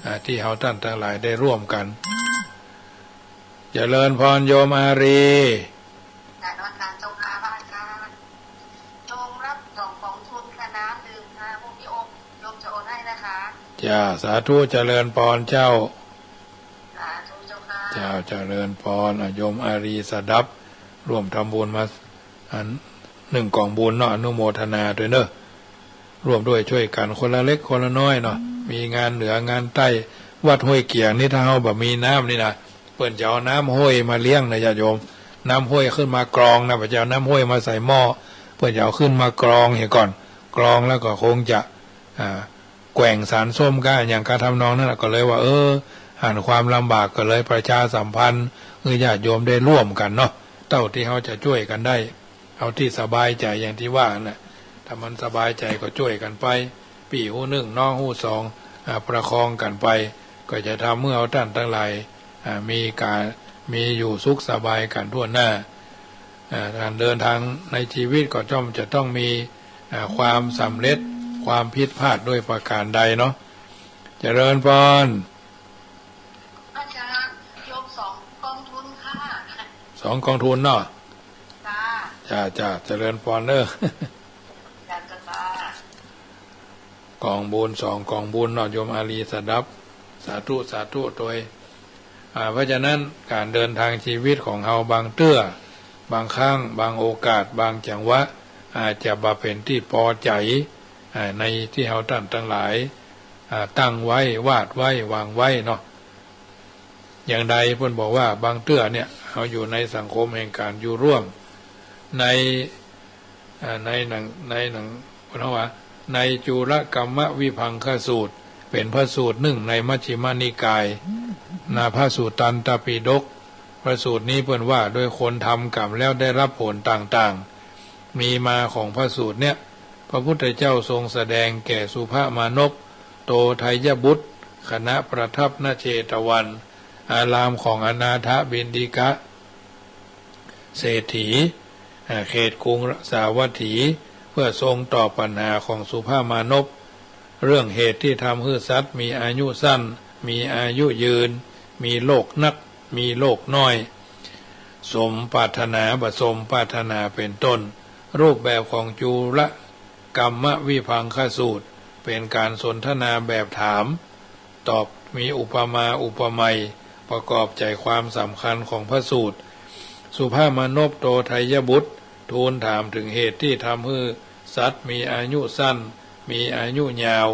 อ่า ตี้เฮาต้านตังหลายได้ร่วมกั๋น เจริญพรโยมอารีย์ กราบนมัสก๋ารเจ้าค่ะพระอาจารย์ โยมรับสองกองทุนค่ะ น้ำดื่มค่ะ พวกพี่โอม โยมจะโอนให้นะคะ จ้า สาธุ เจริญพรเจ้า สาธุเจ้าค่ะ เจ้า เจริญพร อ่ะ โยมอารีย์สดับ ร่วมทำบุญมา อัน หนึ่งกองบุญเนาะ อนุโมทนาตวยเน่อ ร่วมด้วยช่วยกั๋นคนละเล็กคนละน้อยเนาะ มีงานเหนืองานใต้ วัดห้วยเกี๋ยงนี่ถ้าเฮาบ่มีน้ำนี่นะ เปิ้นจะเอาน้ำห้วยมาเลี้ยงนะญาติโยม น้ำห้วยขึ้นมากรองนะ เปิ้นจะเอาน้ำห้วยมาใส่หม้อ เปิ้นจะเอาขึ้นมากรองเหียก่อน กรองแล้วก็คงจะ อ่า แกว่งสารส้มก้าอะหยังก้าทำนองนั้นน่ะ ก็เลยว่า เออ หันความลำบากก็เลยประชาสัมพันธ์หื้อญาติโยมได้ร่วมกั๋นเนาะ เต้าตี้เฮาจะจ้วยกั๋นได้ เอาตี้สบายใจ๋อย่างตี้ว่านั่นแหละ ถ้ามันสบายใจ๋ก็จ้วยกั๋นไป ปี้ฮู้นึ่ง น้องฮู้สอง อ่า ประคองกั๋นไป ก็จะทำหื้อเฮาต้านตังหลาย อ่า มีก๋าน มีอยู่สุขสบายกั๋นทั่วหน้า อ่า ก๋านเดินตางในจีวิตก็ย่อมจะต้องมี อ่า ความสำเร็จ ความผิดพลาดด้วยประก๋านใดเนาะ เจริญพร อาจารย์ โยมสองกองทุนค่ะ สองกองทุนเนาะ จ้า จ้า จ้า เจริญพรเน่อ จ้า จ้า จ้า กองบุญสองกองบุญเนาะ โยมอารีย์สดับ สาธุ สาธุตวย อ่า เพราะฉะนั้นก๋านเดินตางจีวิตของเฮาบางเตื้อ บางครั้ง บางโอกาส บางจังหวะ อาจจะบ่เป๋นตี้ปอใจ๋ อ่า ในตี้เฮาต้านตังหลาย อ่า ตั้งไว้ วาดไว้ วางไว้เนาะ อย่างใดเปิ้นบอกว่าบางเตื้อเนี่ย เฮาอยู่ในสังคมแห่งก๋านอยู่ร่วม ใน อ่า ในหนัง ในหนัง เฮาว่า ในจุลกัมมวิภังคสูตร เป๋นพระสูตรนึ่งในมัชฌิมนิกาย ในพระสูตตันตปิฎก พระสูตรนี้เปิ้นว่าโดยคนทำกรรมแล้วได้รับผลต่างๆ มีมาของพระสูตรเนี้ย พระพุทธเจ้าทรงแสดงแก่สุภมานพ โตไทยบุตร ขณะประทับณเชตวัน อารามของอนาถบิณฑิกะ เศรษฐี อ่า เขตกรุงสาวัตถี เพื่อทรงตอบปัญหาของสุภมานพ เรื่องเหตุที่ทำหื้อสัตว์มีอายุสั้น มีอายุยืน มีโรคนัก มีโรคน้อย สมปรารถนา บ่สมปรารถนา เป็นต้น รูปแบบของจุลกัมมวิภังคสูตร เป็นการสนทนาแบบถาม ตอบ มีอุปมาอุปไมย ประกอบใจความสำคัญของพระสูตร สุภมานพ โตไทยบุตร ทูลถามถึงเหตุที่ทำหื้อสัตว์มีอายุสั้น มีอายุยาว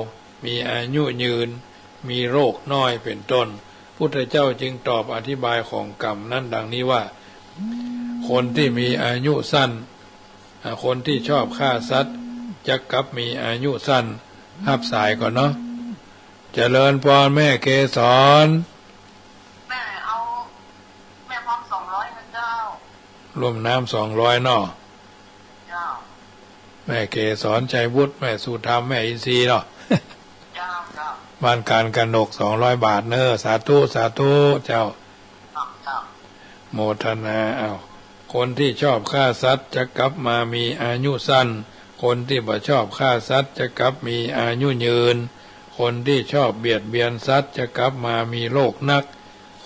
มีอายุยืน มีโรคน้อย เป็นต้น พุทธเจ้าจึงตอบอธิบายของกรรมนั้นดังนี้ว่า คนที่มีอายุสั้น อ่า คนที่ชอบฆ่าสัตว์ จักกลับมีอายุสั้น ฮับสายก่อนเนาะ เจริญพรแม่เกสร แม่เอา แม่พร้อมสองร้อยนะเจ้า ร่วมน้ำสองร้อยเนาะ เจ้า แม่เกสรชัยวุฒิ แม่สุธรรม แม่อินทรีย์เนาะ เจ้า เจ้า บ้านการกนก สองร้อยบาทเน้อ สาธุ สาธุ เจ้า ครับ ครับ โมทนา อ้าว คนที่ชอบฆ่าสัตว์จะกลับมามีอายุสั้น คนที่บ่ชอบฆ่าสัตว์จะกลับมีอายุยืน คนที่ชอบเบียดเบียนสัตว์จะกลับมามีโรคนัก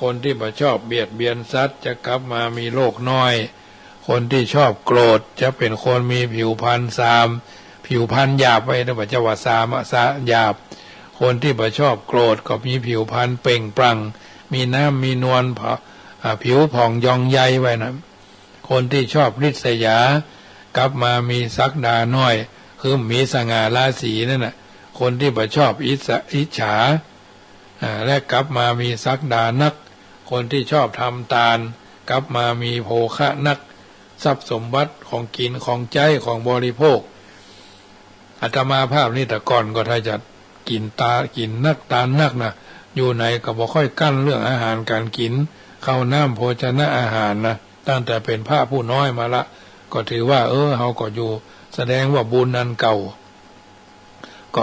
คนที่บ่ชอบเบียดเบียนสัตว์จะกลับมามีโรคน้อย คนที่ชอบโกรธจะเป็นคนมีผิวพรรณซาม ผิวพรรณหยาบไว้นะ บ่เจ้าว่าซามอะ ซะ หยาบ คนที่บ่ชอบโกรธก็มีผิวพรรณเปล่งปลั่ง มีน้ำมีนวล ผ- อ่า ผิวผ่องยองใยไว้นะ คนที่ชอบริษยา กลับมามีศักดาน้อย คือมีสง่าราศีนั่นน่ะ คนที่บ่ชอบอิษ- อิจฉา อ่า และกลับมามีศักดานัก คนที่ชอบทำตาน กลับมามีโภคะนัก ทรัพย์สมบัติ ของกิ๋น ของใจ๊ ของบริโภค อาตมาภาพนี่แต่ก่อนก็ถ้าจะกิ๋นตา- กิ๋นนักตานนักนะ อยู่ไหนก็บ่ค่อยกั้นเรื่องอาหารก๋านกิ๋น ข้าวน้ำโภชนะอาหารนะ ตั้งแต่เป๋นพระผู้น้อยมาละ ก็ถือว่า เออ เฮาก็อยู่ แสดงว่าบุญอันเก่า ก็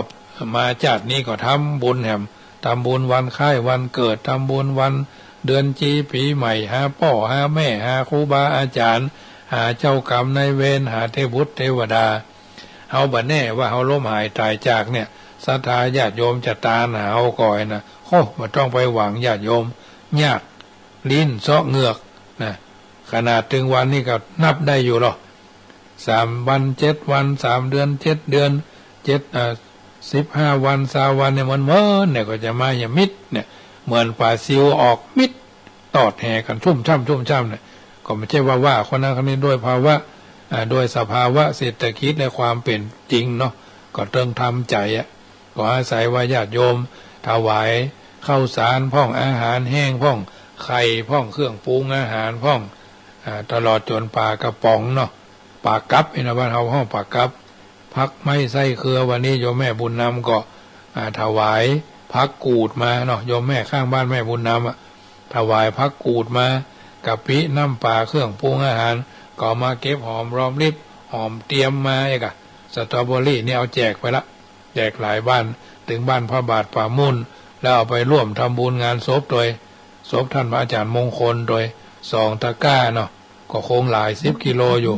มาจาตินี้ก็ทำบุญแหม ทำบุญวันคล้ายวันเกิด ทำบุญวันเดือนจี๋ปี๋ใหม่ หาป้อหาแม่ หาครูบาอาจ๋ารย์ หาเจ้ากรรมนายเวร หาเทพบุตรเทวดา เฮาบ่แน่ว่าเฮาล้มหายต๋ายจากเนี่ย ศรัทธาญาติโยมจะตานหาเฮาก่อยนะ โอ้ บ่ต้องไปหวังญาติโยม ยาก ลิ้นเซาะเหงือกนะ ขนาดตึงวันนี้ก็นับได้อยู่หรอ สามวัน เจ็ดวัน สามเดือน เจ็ดเดือน เจ็ด อ่า สิบห้าวัน ซาววันเนี่ย มันเมินเนี่ยก็จะมาอย่างมิดเนี่ย เหมือนป๋าซิวออกมิด ตอดแหกั๋นทุ่มท่ำทุ่มท่ำเนี่ย ก็บ่ใจ้ว่าว่าคนนั้นคนนี้ โดยภาวะ อ่า โดยสภาวะเศรษฐกิจและความเป๋นจริงเนาะ ก็เติงทำใจ๋อะ ก็อาศัยว่าญาติโยมถวายข้าวสารพ่อง อาหารแห้งพ่อง ไข่พ่อง เครื่องปรุงอาหารพ่อง อ่า ตลอดจ๋นป๋ากระป๋องเนาะ ป๋ากั๊บนี่นะ บ้านเฮาฮ้องป๋ากั๊บ ผักไม้ไส้เครือ วันนี้โยมแม่บุญนำก็ อ่า ถวายผักกูดมาเนาะ โยมแม่ข้างบ้านแม่บุญนำอะ ถวายผักกูดมา กะปิ น้ำป๋า เครื่องปรุงอาหาร ก็เอามาเก็บหอมรอมริบ หอมเตียมมา เอกอะ สตรอเบอรี่นี่เอาแจกไปละ แจกหลายบ้าน ตึงบ้านพระบาทป่ามุ่น แล้วเอาไปร่วมทำบุญงานศพโตย ศพท่านพระอาจ๋ารย์มงคลโตย สองตะกร้าเนาะ ก็คงหลายสิบกิโลอยู่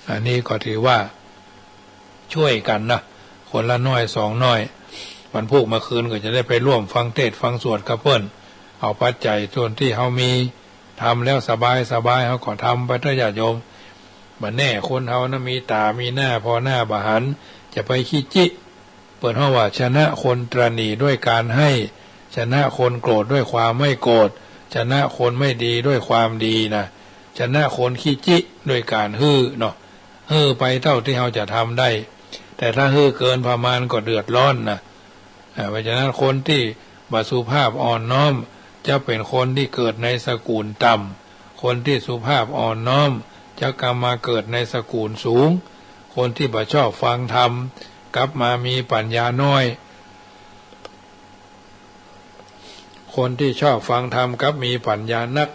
อันนี้ก็ถือว่าช่วยกั๋นนะ คนละน้อยสองน้อย วันพูกเมื่อคืนก็จะได้ไปร่วมฟังเทศน์ฟังสวดกับเปิ้น เอาปัจจัยส่วนตี้เฮามี ทำแล้วสบายสบาย เฮาก็ทำไปเต๊อะญาติโยม บ่แน่คนเฮานะมีต๋ามีหน้า ผ่อหน้าบ่หัน จะไปขี้จิ เปิ้นฮ้องว่าชนะคนตระหนี่ด้วยการให้ ชนะคนโกรธด้วยความไม่โกรธ ชนะคนไม่ดีด้วยความดีนะ ชนะคนขี้จิด้วยการหื้อเนาะ หื้อไปเต้าตี้เฮาจะทำได้ แต่ถ้าหื้อเกินประมาณก็เดือดร้อนนะ อ่า เพราะฉะนั้นคนตี้บ่สุภาพอ่อนน้อม จะเป๋นคนตี้เกิดในสกุลต่ คนตี้สุภาพอ่อนน้อม จักกำมาเกิดในสกุลสูง คนตี้บ่ชอบฟังธรรม กลับมามีปัญญาน้อย คนตี้ชอบฟังธรรมกลับมีปัญญานัก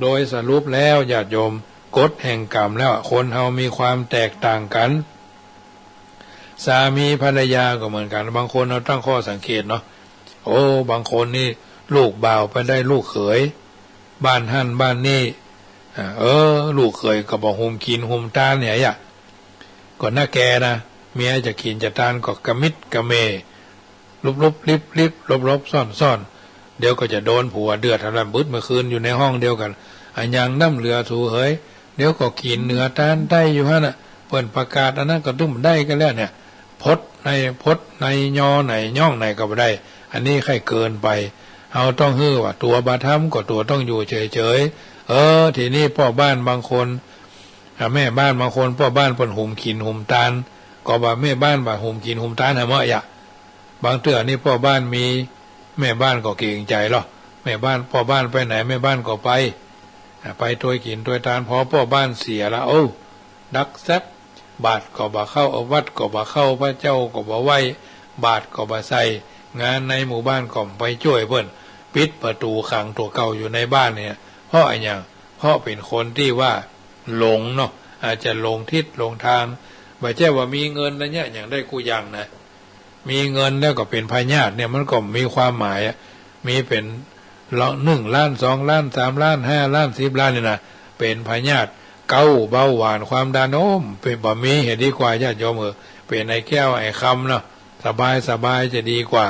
โดยสรุปแล้วญาติโยม กฎแห่งกรรมแล้วคนเฮามีความแตกต่างกั๋น สามีภรรยาก็เหมือนกั๋น บางคนเฮาตั้งข้อสังเกตเนาะ โอ้ บางคนนี่ลูกบ่าวไปได้ลูกเขย บ้านหั้นบ้านนี่ อ่า เออ ลูกเขยก็บ่หุมกิ๋นหุมตานเนี่ยอะ ก็น่าแก่นะ เมียจะกิ๋นจะตานก็กระมิดกระเม่ ลุบๆ ลิบๆ หลบๆ ซ่อนๆ เดี๋ยวก็จะโดนผัวเดือดหั้นแหละ บึดเมื่อคืนอยู่ในห้องเดียวกั๋น อะหยังน้ำเหลือสูเหย เดี๋ยวก็กิ๋นเหนือตานใต้อยู่หั้นน่ะ เปิ้นประกาศอันนั้นก็ตึงบ่ได้กั๋นแล้วเนี่ย พดในพดใน ยอไหนย่องไหนก็บ่ได้ อันนี้ใค่เกินไป เฮาต้องหื้อว่าตั๋วบ่ทำก็ตั๋วต้องอยู่เฉยๆ เออ ทีนี้ป้อบ้านบางคน อ่า แม่บ้านบางคน ป้อบ้านเปิ้นหุมกิ๋นหุมตาน ก็ว่าแม่บ้านบ่าหุมกิ๋นหุมตานหื้อเมาะอะ บางเตื้อนี่ป้อบ้านมี แม่บ้านก็เกรงใจ๋ลอ แม่บ้าน ป้อบ้านไปไหนแม่บ้านก็ไป อ่า ไปตวยกิ๋นตวยตาน พอป้อบ้านเสียละ โอ้ ดักแซ็บ บาตรก็บ่เข้า วัดก็บ่เข้า พระเจ้าก็บ่ไหว้ บาตรก็บ่ใส่ งานในหมู่บ้านก็บ่ไปจ้วยเปิ้น ปิดประตู๋ขังตั๋วเก่าอยู่ในบ้านเนี่ย เพราะอะหยัง เพราะเป๋นคนตี้ว่าหลงเนาะ อาจจะหลงทิศหลงตาง บ่ใจ้ว่ามีเงินแล้วเนี่ยหยังได้กู้อย่างนะ มีเงินแล้วก็เป๋นพยาธิเนี่ย มันก็มีความหมายอะ มีเป๋นละ หนึ่งล้าน สองล้าน สามล้าน ห้าล้าน สิบล้านนี่นะ เป๋นพยาธิเกาต์ เบาหวาน ความดัน โอ้ เป๋น บ่มีเหียดีกว่า ญาติโยมเอ๋ย เป๋นไอ้แก้วไอ้คำเนาะ สบายสบายจะดีกว่า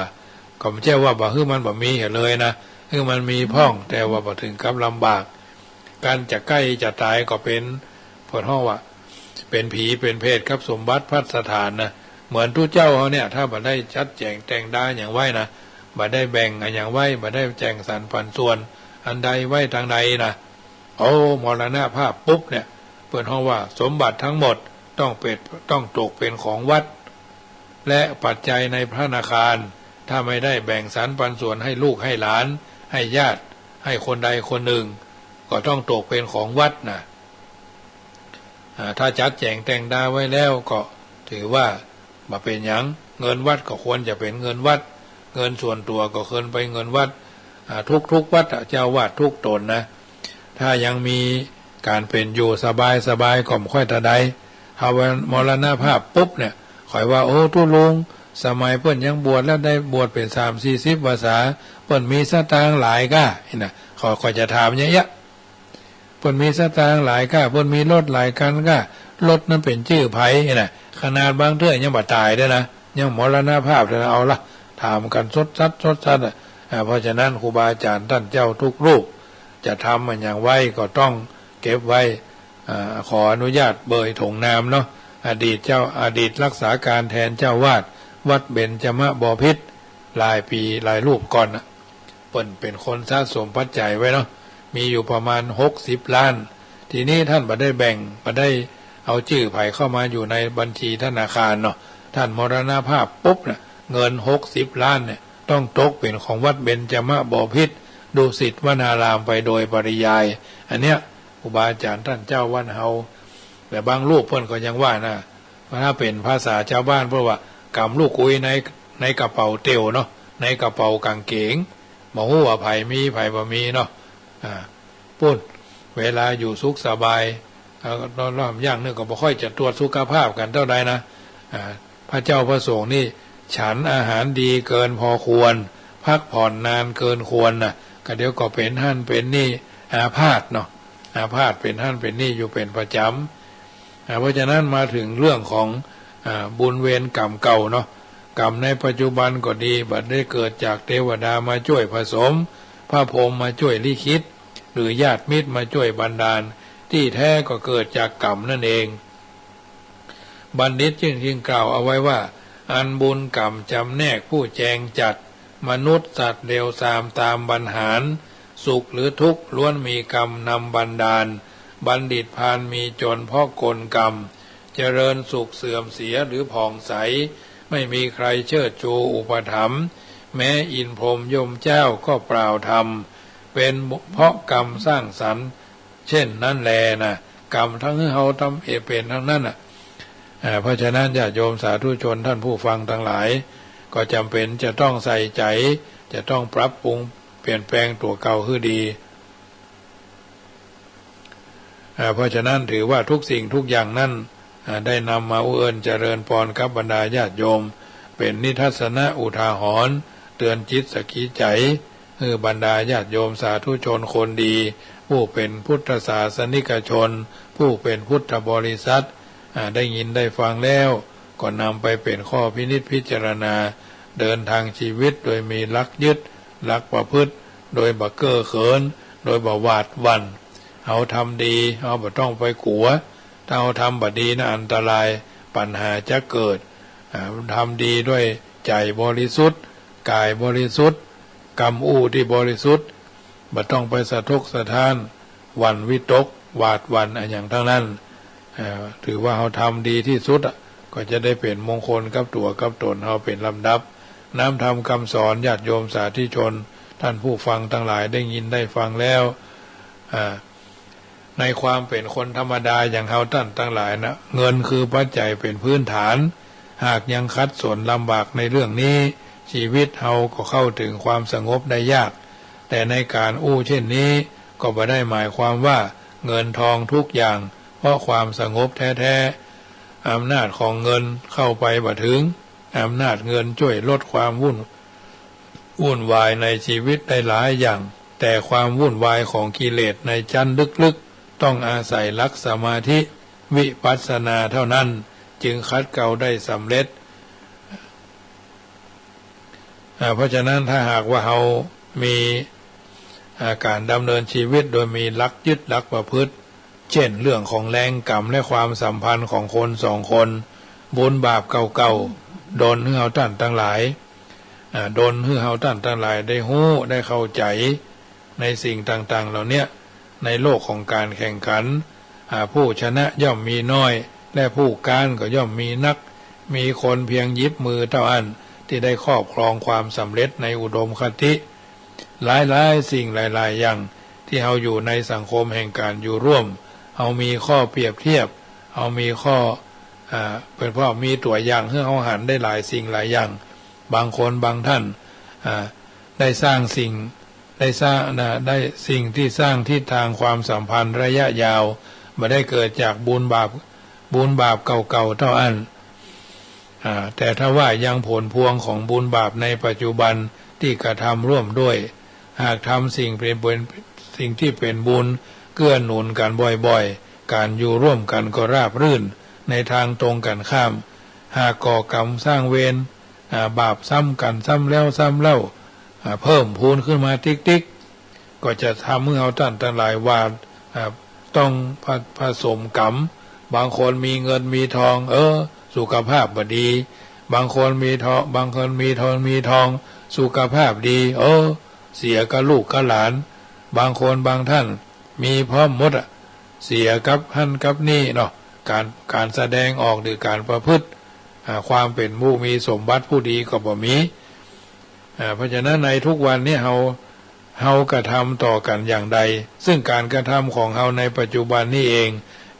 ก็บ่ใจ้ว่าบ่หื้อมันบ่มีเหียเลยนะ หื้อมันมีพ่อง แต่ว่าบ่เถิงกับลำบาก ก๋านจะใก้จะต๋ายก็เป๋น เปิ้นฮ้องว่า เป๋นผีเป๋นเปรตกับสมบัติภัสถานนะ เหมือนตุ๊เจ้าเฮาเนี่ย ถ้าบ่ได้จัดแจ๋งแต่งดาหยังไว้นะ บ่ได้แบ่งอะหยังไว้ บ่ได้แจ๋งสรรปันส่วนอันใดไว้ตางใดนะ โอ้ มรณภาพปุ๊บเนี่ย เปิ้นฮ้องว่าสมบัติทั้งหมดต้องเป๋น ต้องตกเป๋นของวัด และปัจจัยในธนาคาร ถ้าไม่ได้แบ่งสรรปันส่วนให้ลูกให้หลาน ให้ญาติ ให้คนใดคนหนึ่ง ก็ต้องตกเป๋นของวัดนะ อ่า ถ้าจัดแจ๋งแต่งดาไว้แล้วก็ถือว่าบ่เป๋นหยัง เงินวัดก็ควรจะเป๋นเงินวัด เงินส่วนตั๋วก็ควรเป๋นเงินวัด อ่า ทุกๆ วัดอะ เจ้าอาวาสทุกต๋นนะ ถ้ายังมีก๋านเป๋นอยู่สบายๆ ก็บ่ค่อยเต้าใด ถ้ามรณภาพปุ๊บเนี่ย ค่อยว่า โอ้ ตุ๊ลุง สมัยเปิ้นยังบวชแล้วได้บวชเป๋นสามสี่สิบพรรษา เปิ้นมีสตางค์หลายก้า นี่นะ ข้อย ข้อยจะถามอย่างเงี้ย เปิ้นมีสตางค์หลายก้า เปิ้นมีรถหลายคันก้า รถนั้นเป๋นจื้อใผ นี่นะ ขนาดบางเตื้อยังบ่ต๋ายด้วยนะ ยังมรณภาพด้วยนะ เอาละ ถามกั๋นสดสัดสดสัดอะ อ่า เพราะฉะนั้นครูบาอาจ๋ารย์ต้านเจ้าทุกรูป จะทำอะหยังไว้ก็ต้องเก็บไว้ อ่า ขออนุญาตเบยถงนามเนาะ อดีตเจ้า อดีตรักษาก๋านแตนเจ้าอาวาสวัดเบญจมบพิตร หลายปี๋หลายรูปก่อนน่ะ เปิ้นเป๋นคนสะสมปัจจัยไว้เนาะ มีอยู่ประมาณหกสิบล้าน ทีนี้ต้านบ่ได้แบ่ง บ่ได้เอาจื้อใผเข้ามาอยู่ในบัญชีธนาคารเนาะ ต้านมรณภาพปุ๊บน่ะ เงินหกสิบล้านเนี่ย ต้องตกเป๋นของวัดเบญจมบพิตร ดุสิตวนารามไปโดยปริยาย อันเนี้ย ครูบาอาจ๋ารย์ต้านเจ้าวัดเฮา แต่บางรูปเปิ้นก็ยังว่านะ ถ้าเป๋นภาษาจาวบ้านเปิ้นว่า ก๋ำลูกกุยใน ในกระเป๋าเตี่ยวเนาะ ในกระเป๋ากางเกง บ่ฮู้ว่าใผมีใผบ่มีเนาะ อ่า ปู้น เวลาอยู่สุขสบาย เอ่อ รอบๆ อย่างนึ่งก็บ่ค่อยจะตรวจสุขภาพกั๋นเต้าใดนะ อ่า พระเจ้าพระสงฆ์นี่ฉันอาหารดีเกินพอควร พักผ่อนนานเกินควรน่ะ ก็เดี๋ยวก็เป๋นหั้นเป๋นนี่ อาพาธเนาะ อาพาธเป๋นหั้นเป๋นนี่อยู่เป๋นประจ๋ำ อ่า เพราะฉะนั้นมาเถิงเรื่องของ อ่า บุญเวรกรรมเก่าเนาะ กรรมในปัจจุบันก็ดี บ่ได้เกิดจากเตวดามาจ้วยผสม พระพรหมมาจ้วยลิขิต หรือญาติมิตรมาจ้วยบันดาล ตี้แท้ก็เกิดจากกรรมนั่นเอง บัณฑิตจึง จึงกล่าวเอาไว้ว่า อันบุญกรรมจ๋ำแนกผู้แจงจัด มนุษย์สัตว์เลวทรามตามบรรหาร สุขหรือทุกข์ล้วนมีกรรมนำบันดาล บัณฑิตพาลมีจนเพราะกลกรรม เจริญสุขเสื่อมเสียหรือผ่องใส ไม่มีใครเชิดชูอุปถัมภ์ แม้อินทร์พรหมยมเจ้าก็เปล่าธรรม เป็นเพราะกรรมสร้างสรรค์ เช่นนั้นแลนะ กรรมตึงหื้อเฮาทำเป๋นตังนั้นน่ะ อ่า เพราะฉะนั้นญาติโยมสาธุชนท่านผู้ฟังตังหลาย ก็จ๋ำเป๋นจะต้องใส่ใจ๋ จะต้องปรับปรุงเปลี่ยนแปลงตั๋วเก่าหื้อดี อ่า เพราะฉะนั้นถือว่าทุกสิ่งทุกอย่างนั้น อ่า ได้นำมาอู้เอิ้นเจริญปอนกับบรรดาญาติโยม เป๋นนิทัศนะอุทาหรณ์ เตื๋อนจิตสักขีใจ๋ หื้อบรรดาญาติโยมสาธุชนคนดี ผู้เป๋นพุทธศาสนิกชน ผู้เป๋นพุทธบริษัท อ่า ได้ยินได้ฟังแล้ว ก็นำไปเป๋นข้อพินิจพิจารณา เดินทางชีวิตโดยมีหลักยึด หลักประพฤติ โดยบ่เก้อเขิน โดยบ่หวาดหวั่น เฮาทำดี เฮาบ่ต้องไปกั๋ว ถ้าเฮาทำบ่ดีนะ อันตราย ปัญหาจะเกิด อ่า ทำดีด้วยใจ๋บริสุทธิ์ ก๋ายบริสุทธิ์ กำอู้ตี้บริสุทธิ์ บ่ต้องไปสะทกสะท้าน หวั่นวิตก หวาดหวั่นอะหยังตังนั้น เอ่อ ถือว่าเฮาทำดีตี้สุดอะ ก็จะได้เป๋นมงคลกับตั๋วกับต๋นเฮาเป๋นลำดับ น้ำธรรมกำสอนญาติโยมสาธุชน ท่านผู้ฟังตังหลายได้ยินได้ฟังแล้ว อ่า ในความเป๋นคนธรรมดาอย่างเฮาต้านตังหลายนะ เงินคือปัจจัยเป๋นพื้นฐาน หากยังขัดสนลำบากในเรื่องนี้ ชีวิตเฮาก็เข้าเถิงความสงบได้ยาก แต่ในก๋านอู้เช่นนี้ ก็บ่ได้หมายความว่าเงินทองทุกอย่าง เพราะความสงบแท้ๆ อำนาจของเงินเข้าไปบ่เถิง อำนาจเงินจ้วยลดความวุ่น วุ่นวายในชีวิตได้หลายอย่าง แต่ความวุ่นวายของกิเลสในจั๊นลึกๆ ต้องอาศัยหลักสมาธิวิปัสสนาเท่านั้น จึงขัดเกลาได้สำเร็จ อ่า เพราะฉะนั้นถ้าหากว่าเฮามี อ่า ก๋านดำเนินชีวิตโดยมีหลักยึดหลักประพฤติ เจ้นเรื่องของแรงกรรมและความสัมพันธ์ของคนสองคน บุญบาปเก่าๆ ดลหื้อเฮาต้านตังหลาย อ่า ดลหื้อเฮาต้านตังหลายได้ฮู้ได้เข้าใจ๋ในสิ่งต่างๆ เหล่าเนี้ย ในโลกของก๋านแข่งขัน อ่า ผู้ชนะย่อมมีน้อย และผู้ก๊านก็ย่อมมีนัก มีคนเพียงหยิบมือเต้าอั้น ตี้ได้ครอบครองความสำเร็จในอุดมคติ หลายๆ สิ่งหลายๆ อย่าง ตี้เฮาอยู่ในสังคมแห่งก๋านอยู่ร่วม เฮามีข้อเปรียบเทียบ เฮามีข้อ อ่า เป๋นเพราะมีตั๋วอย่างหื้อเฮาหันได้หลายสิ่งหลายอย่าง บางคนบางท่าน อ่า ได้สร้างสิ่ง ได้สร้าง อ่า ได้สิ่งตี้สร้างทิศทางความสัมพันธ์ระยะยาว บ่ได้เกิดจากบุญบาป บุญบาปเก่าๆ เต้าอั้น อ่า แต่ถ้าว่ายังผลพวงของบุญบาปในปัจจุบันตี้กระทำร่วมด้วย หากทำสิ่งเป๋น เป๋น สิ่งตี้เป๋นบุญ เกื้อหนุนกั๋นบ่อยๆ ก๋านอยู่ร่วมกั๋นก็ราบรื่น ในตางตรงกั๋นข้าม หากก่อกรรมสร้างเวร อ่า บาปซ้ำกั๋นซ้ำแล้วซ้ำเล่า อ่า เพิ่มพูนขึ้นมาติ๊กๆ ก็จะทำหื้อเฮาต้านตังหลายหวาด อ่า ต้องผะ ผสมกรรม บางคนมีเงินมีทอง เออ สุขภาพบ่ดี บางคนมีทอง บางคนมีทอง มีทอง สุขภาพดี เออ เสียกับลูกกับหลาน บางคนบางท่านมีพร้อมหมดอะ เสียกับหั้นกับนี่เนาะ ก๋าน ก๋านแสดงออกหรือก๋านประพฤติ อ่า ความเป๋นผู้มีสมบัติผู้ดีก็บ่มี อ่า เพราะฉะนั้นในทุกวันนี้เฮา เฮากระทำต่อกั๋นอย่างใด ซึ่งก๋านกระทำของเฮาในปัจจุบันนี้เอง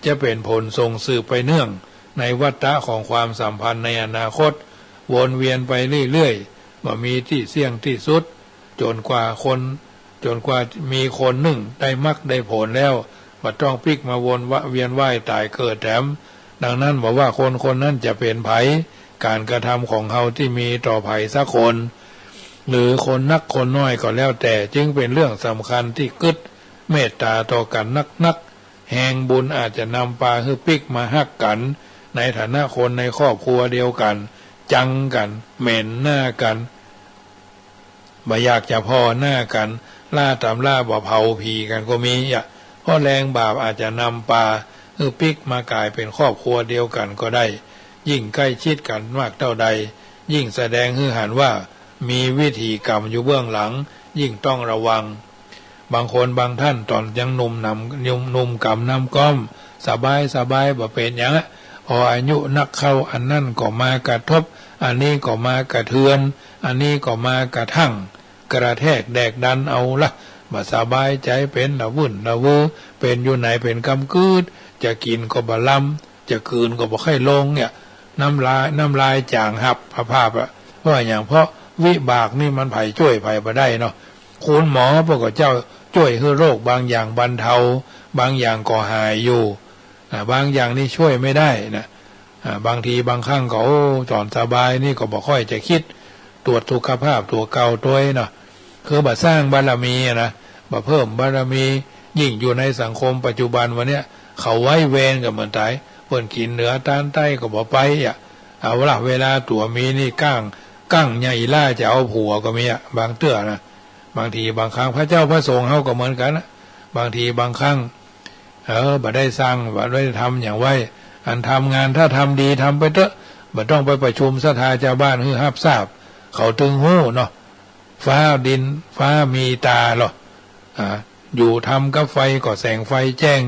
จะเป๋นผลส่งสืบไปเนื่องในวัฏฏะของความสัมพันธ์ในอนาคต วนเวียนไปเรื่อยๆ บ่มีตี้เสี้ยงตี้สุด จ๋นกว่าคน จ๋นกว่ามีคนนึ่งได้มรรคได้ผลแล้ว บ่ต้องปิ๊กมาวนวะ เวียนว่ายต๋ายเกิดแถม ดังนั้นบ่ว่าคนคนนั้นจะเป๋นใผ ก๋านกระทำของเฮาตี้มีต่อใผสักคน หรือคนนักคนน้อยก็แล้วแต่ จึงเป๋นเรื่องสำคัญตี้กึ๊ดเมตต๋าต่อกั๋นนักๆ แฮงบุญอาจจะนำปาหื้อปิ๊กมาฮักกั๋น ในฐานะคนในครอบครัวเดียวกั๋น จังกั๋น เหม็นหน้ากั๋น บ่อยากจะผ่อหน้ากั๋น ล่าต๋ามล่าบ่เผาผี๋กั๋นก็มีอะ เพราะแรงบาปอาจจะนำปาหื้อปิ๊กมาก๋ายเป๋นครอบครัวเดียวกั๋นก็ได้ ยิ่งใก้ชิดกั๋นมากเต้าใด ยิ่งแสดงหื้อหันว่ามีวิถีกรรมอยู่เบื้องหลัง ยิ่งต้องระวัง บางคนบางท่านต๋อนยังหนุ่มหนำ หนุ่ม หนุ่มกำนำก๊อม สบายสบายบ่เป๋นหยังอะ พออายุนักเข้า อันนั้นก็มากระทบ อันนี้ก็มากระเทือน อันนี้ก็มากระทั่ง กระแทกแดกดันเอาละ บ่สบายใจ๋ เป๋นละวื้นละวือ เป๋นอยู่ไหนเป๋นกำกึ๊ด จะกิ๋นก็บ่ลำ จะกืนก็บ่ใค่ลงเนี่ย น้ำลาย น้ำลายจ๋างหับผาบๆ อะ เพราะอะหยัง เพราะวิบากนี่มันใผจ้วยใผบ่ได้เนาะ คุณหมอพระเจ้าจ้วยหื้อโรคบางอย่างบรรเทา บางอย่างก็หายอยู่ อ่า บางอย่างนี่จ้วยไม่ได้นะ อ่า บางทีบางครั้งก็ โอ้ ต๋อนสบายนี่ก็บ่ค่อยจะกึ๊ดตรวจสุขภาพตั๋วเก่าตวยเนาะ คือบ่สร้างบารมีอะนะ บ่เพิ่มบารมี ยิ่งอยู่ในสังคมปัจจุบันวันเนี้ย เขาไว้เวรกั๋นเหมือนต๋าย เปิ้นกิ๋นเหนือตานใต้ก็บ่ไปอะ เอาละ เวลาตั๋วมีนี่ก้าง กั้งใหญ่หล้าจะเอาผัวก็มีอะ บางเตื้อนะ บางทีบางครั้ง พระเจ้าพระสงฆ์เฮาก็เหมือนกั๋นนะ บางทีบางครั้ง เออ บ่ได้สร้าง บ่ได้ทำหยังไว้ อันทำงานถ้าทำดีทำไปเต๊อะ บ่ต้องไปประชุมศรัทธาจาวบ้านหื้อฮับทราบ เขาตึงฮู้เนาะ ฟ้าดิน ฟ้ามีต๋าลอ อ่า อยู่ทำกับไฟก็แสงไฟแจ้ง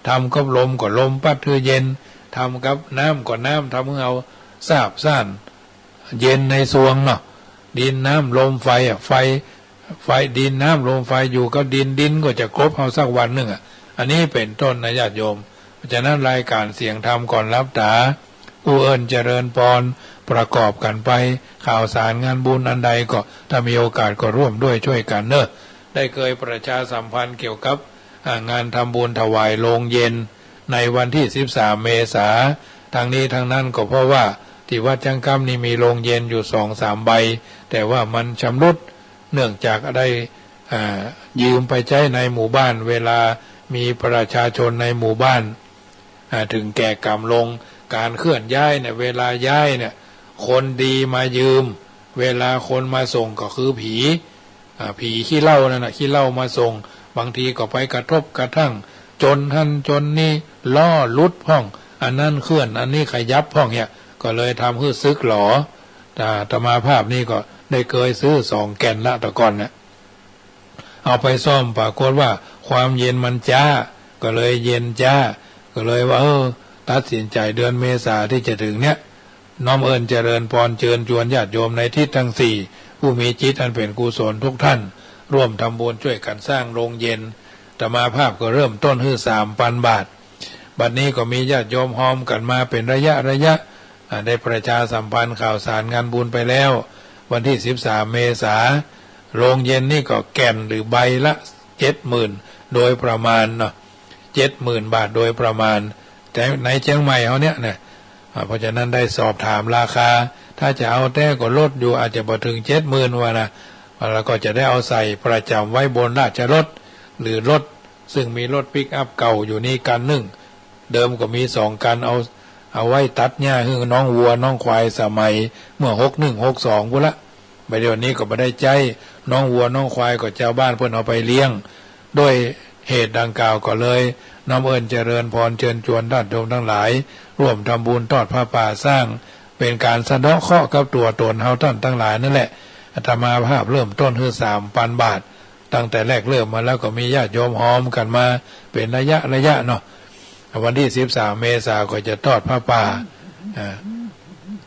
ทำกับลมก็ลมปั๊ดหื้อเย็น ทำกับน้ำก็น้ำทำหื้อเฮาซาบซ่าน เย็นในซวงเนาะ ดินน้ำลมไฟอะ ไฟ ไฟ ดินน้ำลมไฟ อยู่กับดิน ดินก็จะกลบเฮาสักวันนึ่งอะ อันนี้เป๋นต้นนะญาติโยม เพราะฉะนั้นรายการเสียงธรรมก่อนหลับต๋า อู้เอิ้นเจริญปอน ประกอบกั๋นไป ข่าวสารงานบุญอันใดก็ ถ้ามีโอกาสก็ร่วมด้วยจ้วยกั๋นเนาะ ได้เกยประชาสัมพันธ์เกี่ยวกับ อ่า งานทำบุญถวายโลงเย็น ในวันตี้สิบสามเมษา ทั้งนี้ทั้งนั้นก็เพราะว่าตี้วัดจังกำนี่มีโลงเย็นอยู่สองสามใบ แต่ว่ามันชำรุด เนื่องจากได้ อ่า ยืมไปใจ๊ในหมู่บ้าน เวลามีประชาชนในหมู่บ้าน อ่า ถึงแก่กรรมลง การเคลื่อนย้ายเนี่ย เวลาย้ายเนี่ย คนดีมายืม เวลาคนมาส่งก็คือผี อ่า ผีขี้เหล้านั่นน่ะ ขี้เหล้ามาส่ง บางทีก็ไปกระทบกระทั่ง จนหั้นจนนี่ ล้อหลุดพ่อง อันนั้นเคลื่อน อันนี้ขยับพ่องเนี่ย ก็เลยทำหื้อสึกหลอ อ่า อาตมาภาพนี่ก็ได้เกยซื้อสองแก่นละ แต่ก่อนเนี่ย เอาไปซ่อม ปรากฏว่าความเย็นมันจ๊า ก็เลยเย็นจ๊า ก็เลยว่า เออ ตัดสินใจ๋เดือนเมษาตี้จะถึงเนี่ย น้อมเอิ้นเจริญปอนเจิญจวนญาติโยมในทิศทั้งสี่ ผู้มีจิตอันเป๋นกุศลทุกท่าน ร่วมทำบุญจ้วยกั๋นสร้างโลงเย็น อาตมาภาพก็เริ่มต้นหื้อสามปันบาท บัดนี้ก็มีญาติโยมฮอมกั๋นมาเป๋นระยะระยะ อ่า ได้ประชาสัมพันธ์ข่าวสารงานบุญไปแล้ว วันตี้สิบสามเมษา โลงเย็นนี่ก็แก่นหรือใบละเจ็ดหมื่น โดยประมาณเนาะ เจ็ดหมื่นบาทโดยประมาณ แต่ในเจียงใหม่เฮาเนี่ยนะ อ่า เพราะฉะนั้นได้สอบถามราคา ถ้าจะเอาแต๊ก็ลดอยู่ อาจจะบ่ถึงเจ็ดหมื่นว่านะ แล้วก็จะได้เอาใส่ประจ๋ำไว้บนราชรถ หรือรถ ซึ่งมีรถปิกอัพเก่าอยู่นี่คันนึ่ง เดิมก็มีสองคัน เอา เอาไว้ตัดหญ้าหื้อน้องวัวน้องควายสมัยเมื่อหกหนึ่ง หกสอง ปู้นละ บ่าเดี่ยวนี้ก็บ่ได้ใจ๊ น้องวัวน้องควายก็จาวบ้านเปิ้นเอาไปเลี้ยง ด้วยเหตุดังกล่าวก็เลยน้อมเอิ้นเจริญปอนเจิญจวนญาติโยมตังหลาย ร่วมทำบุญตอดผ้าป่าสร้าง เป๋นก๋านสะเดาะเคราะห์กับตั๋วต๋นเฮาต้านตังหลายนั่นแหละ อาตมาภาพเริ่มต้นหื้อสามปันบาท ตั้งแต่แรกเริ่มมาแล้วก็มีญาติโยมฮอมกั๋นมาเป๋นระยะระยะเนาะ วันตี้สิบสามเมษาก็จะตอดผ้าป่า อ่า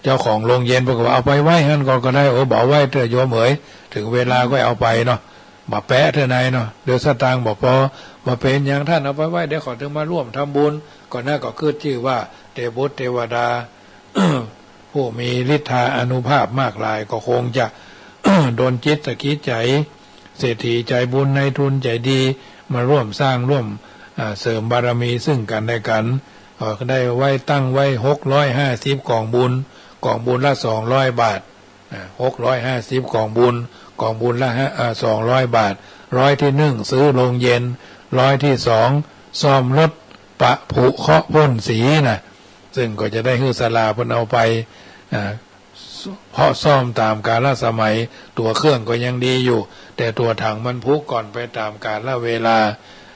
เจ้าของโลงเย็นเปิ้นก็ว่า เอาไปไว้หั้นก่อนก็ได้ โอ้ บ่เอาไว้เต๊อะโยมเหย ถึงเวลาก็เอาไปเนาะ บ่แปะเต๊อะนายเนาะ เดี๋ยวสตางค์บ่ปอ บ่เป๋นหยังต้าน เอาไปไว้ เดี๋ยวข้อยตึงมาร่วมทำบุญ ก็นั้นก็ขึ้นจื้อว่าเตบุตรเตวดา ผู้มีฤทธาอานุภาพมากมาย ก็คงจะ ดลจิตสะกิดใจ๋ เศรษฐีใจ๋บุญ นายทุนใจ๋ดี มาร่วมสร้างร่วม อ่า เสริมบารมีซึ่งกั๋นและกั๋น ก็ได้ไว้ตั้งไว้หกร้อยห้าสิบกองบุญ กองบุญละสองร้อยบาท อ่า หกร้อยห้าสิบกองบุญ กองบุญละห้า อ่า สองร้อยบาท ร้อยตี้นึ่งซื้อโลงเย็น ร้อยตี้สองซ่อมรถ ปะผุเคราะห์พ่นสีนะ ซึ่งก็จะได้หื้อศาลาเปิ้นเอาไป อ่า เพราะซ่อมต๋ามกาลสมัย ตั๋วเครื่องก็ยังดีอยู่ แต่ตั๋วถังมันผุก่อนไปต๋ามกาลเวลา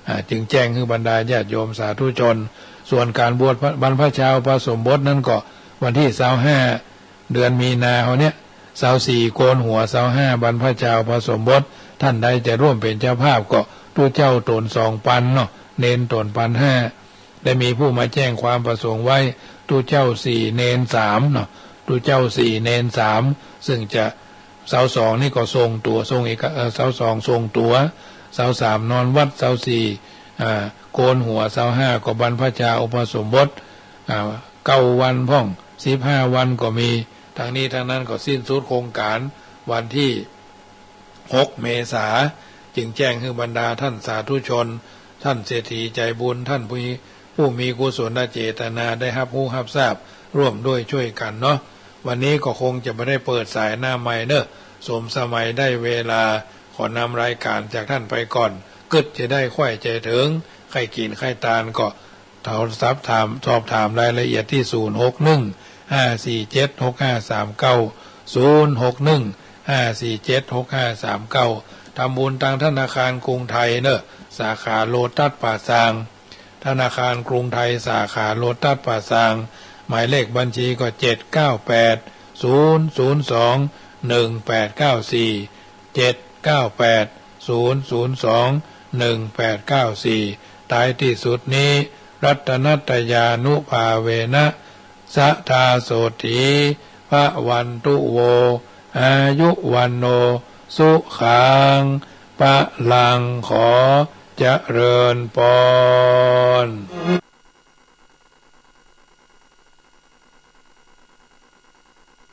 อ่า จึงแจ้งหื้อบรรดาญาติโยมสาธุชน ส่วนก๋านบวชบรรพชาอุปสมบทนั้นก็วันตี้ซาวห้า เดือนมีนาเฮาเนี่ย ซาวสี่โกนหัว ซาวห้าบรรพชาอุปสมบท ต้านใดจะร่วมเป๋นเจ้าภาพก็ตุ๊เจ้าต๋นสองปันเนาะ เณรต๋นปันห้า ได้มีผู้มาแจ้งความประสงค์ไว้ ตุ๊เจ้าสี่เณรสามเนาะ ตุ๊เจ้าสี่เณรสาม ซึ่งจะ ซาวสองนี่ก็ส่งตั๋ว ส่งเอก เอ่อ ซาวสองส่งตั๋ว ซาวสามนอนวัด ซาวสี่ อ่า โกนหัว ซาวห้าก็บรรพชาอุปสมบท อ่า เก้าวันพ่อง สิบห้าวันก็มี ทั้งนี้ทั้งนั้นก็สิ้นสุดโครงก๋านวันตี้ หกเมษา จึงแจ้งหื้อบรรดาต้านสาธุชน ต้านเศรษฐีใจ๋บุญ ต้านผู้มี ผู้มีกุศลเจตนาได้ฮับฮู้ฮับซาบ ร่วมด้วยช่วยกั๋นเนาะ วันนี้ก็คงจะบ่ได้เปิดสายหน้าไมค์เนาะ สมสมัยได้เวลา ขอนำรายก๋านจากต้านไปก่อน กึ๊ดจะได้ใค่ใจ๋เถิง ใค่กิ๋นใค่ตานก็ โทรศัพท์ถาม สอบถามรายละเอียดตี้ ศูนย์ หก หนึ่ง ห้า สี่ เจ็ด หก ห้า สาม เก้า ศูนย์ หก หนึ่ง ห้า สี่ เจ็ด หก ห้า สาม เก้า ทำบุญตางธนาคารกรุงไทยเนาะ สาขาโลตัสป่าซาง ธนาคารกรุงไทยสาขาโลตัสป่าซาง หมายเลขบัญชีก็ เจ็ด เก้า แปด ศูนย์ ศูนย์ สอง หนึ่ง แปด เก้า สี่ เจ็ด เก้า แปด ศูนย์ ศูนย์ สอง หนึ่ง แปด เก้า สี่ ท้ายตี้สุดนี้ รัตนัตตยานุภาเวนะ สะทาโสตถี ภะวันตุโว อายุ วัณโณ สุขัง พะลัง ขอเจริญปอน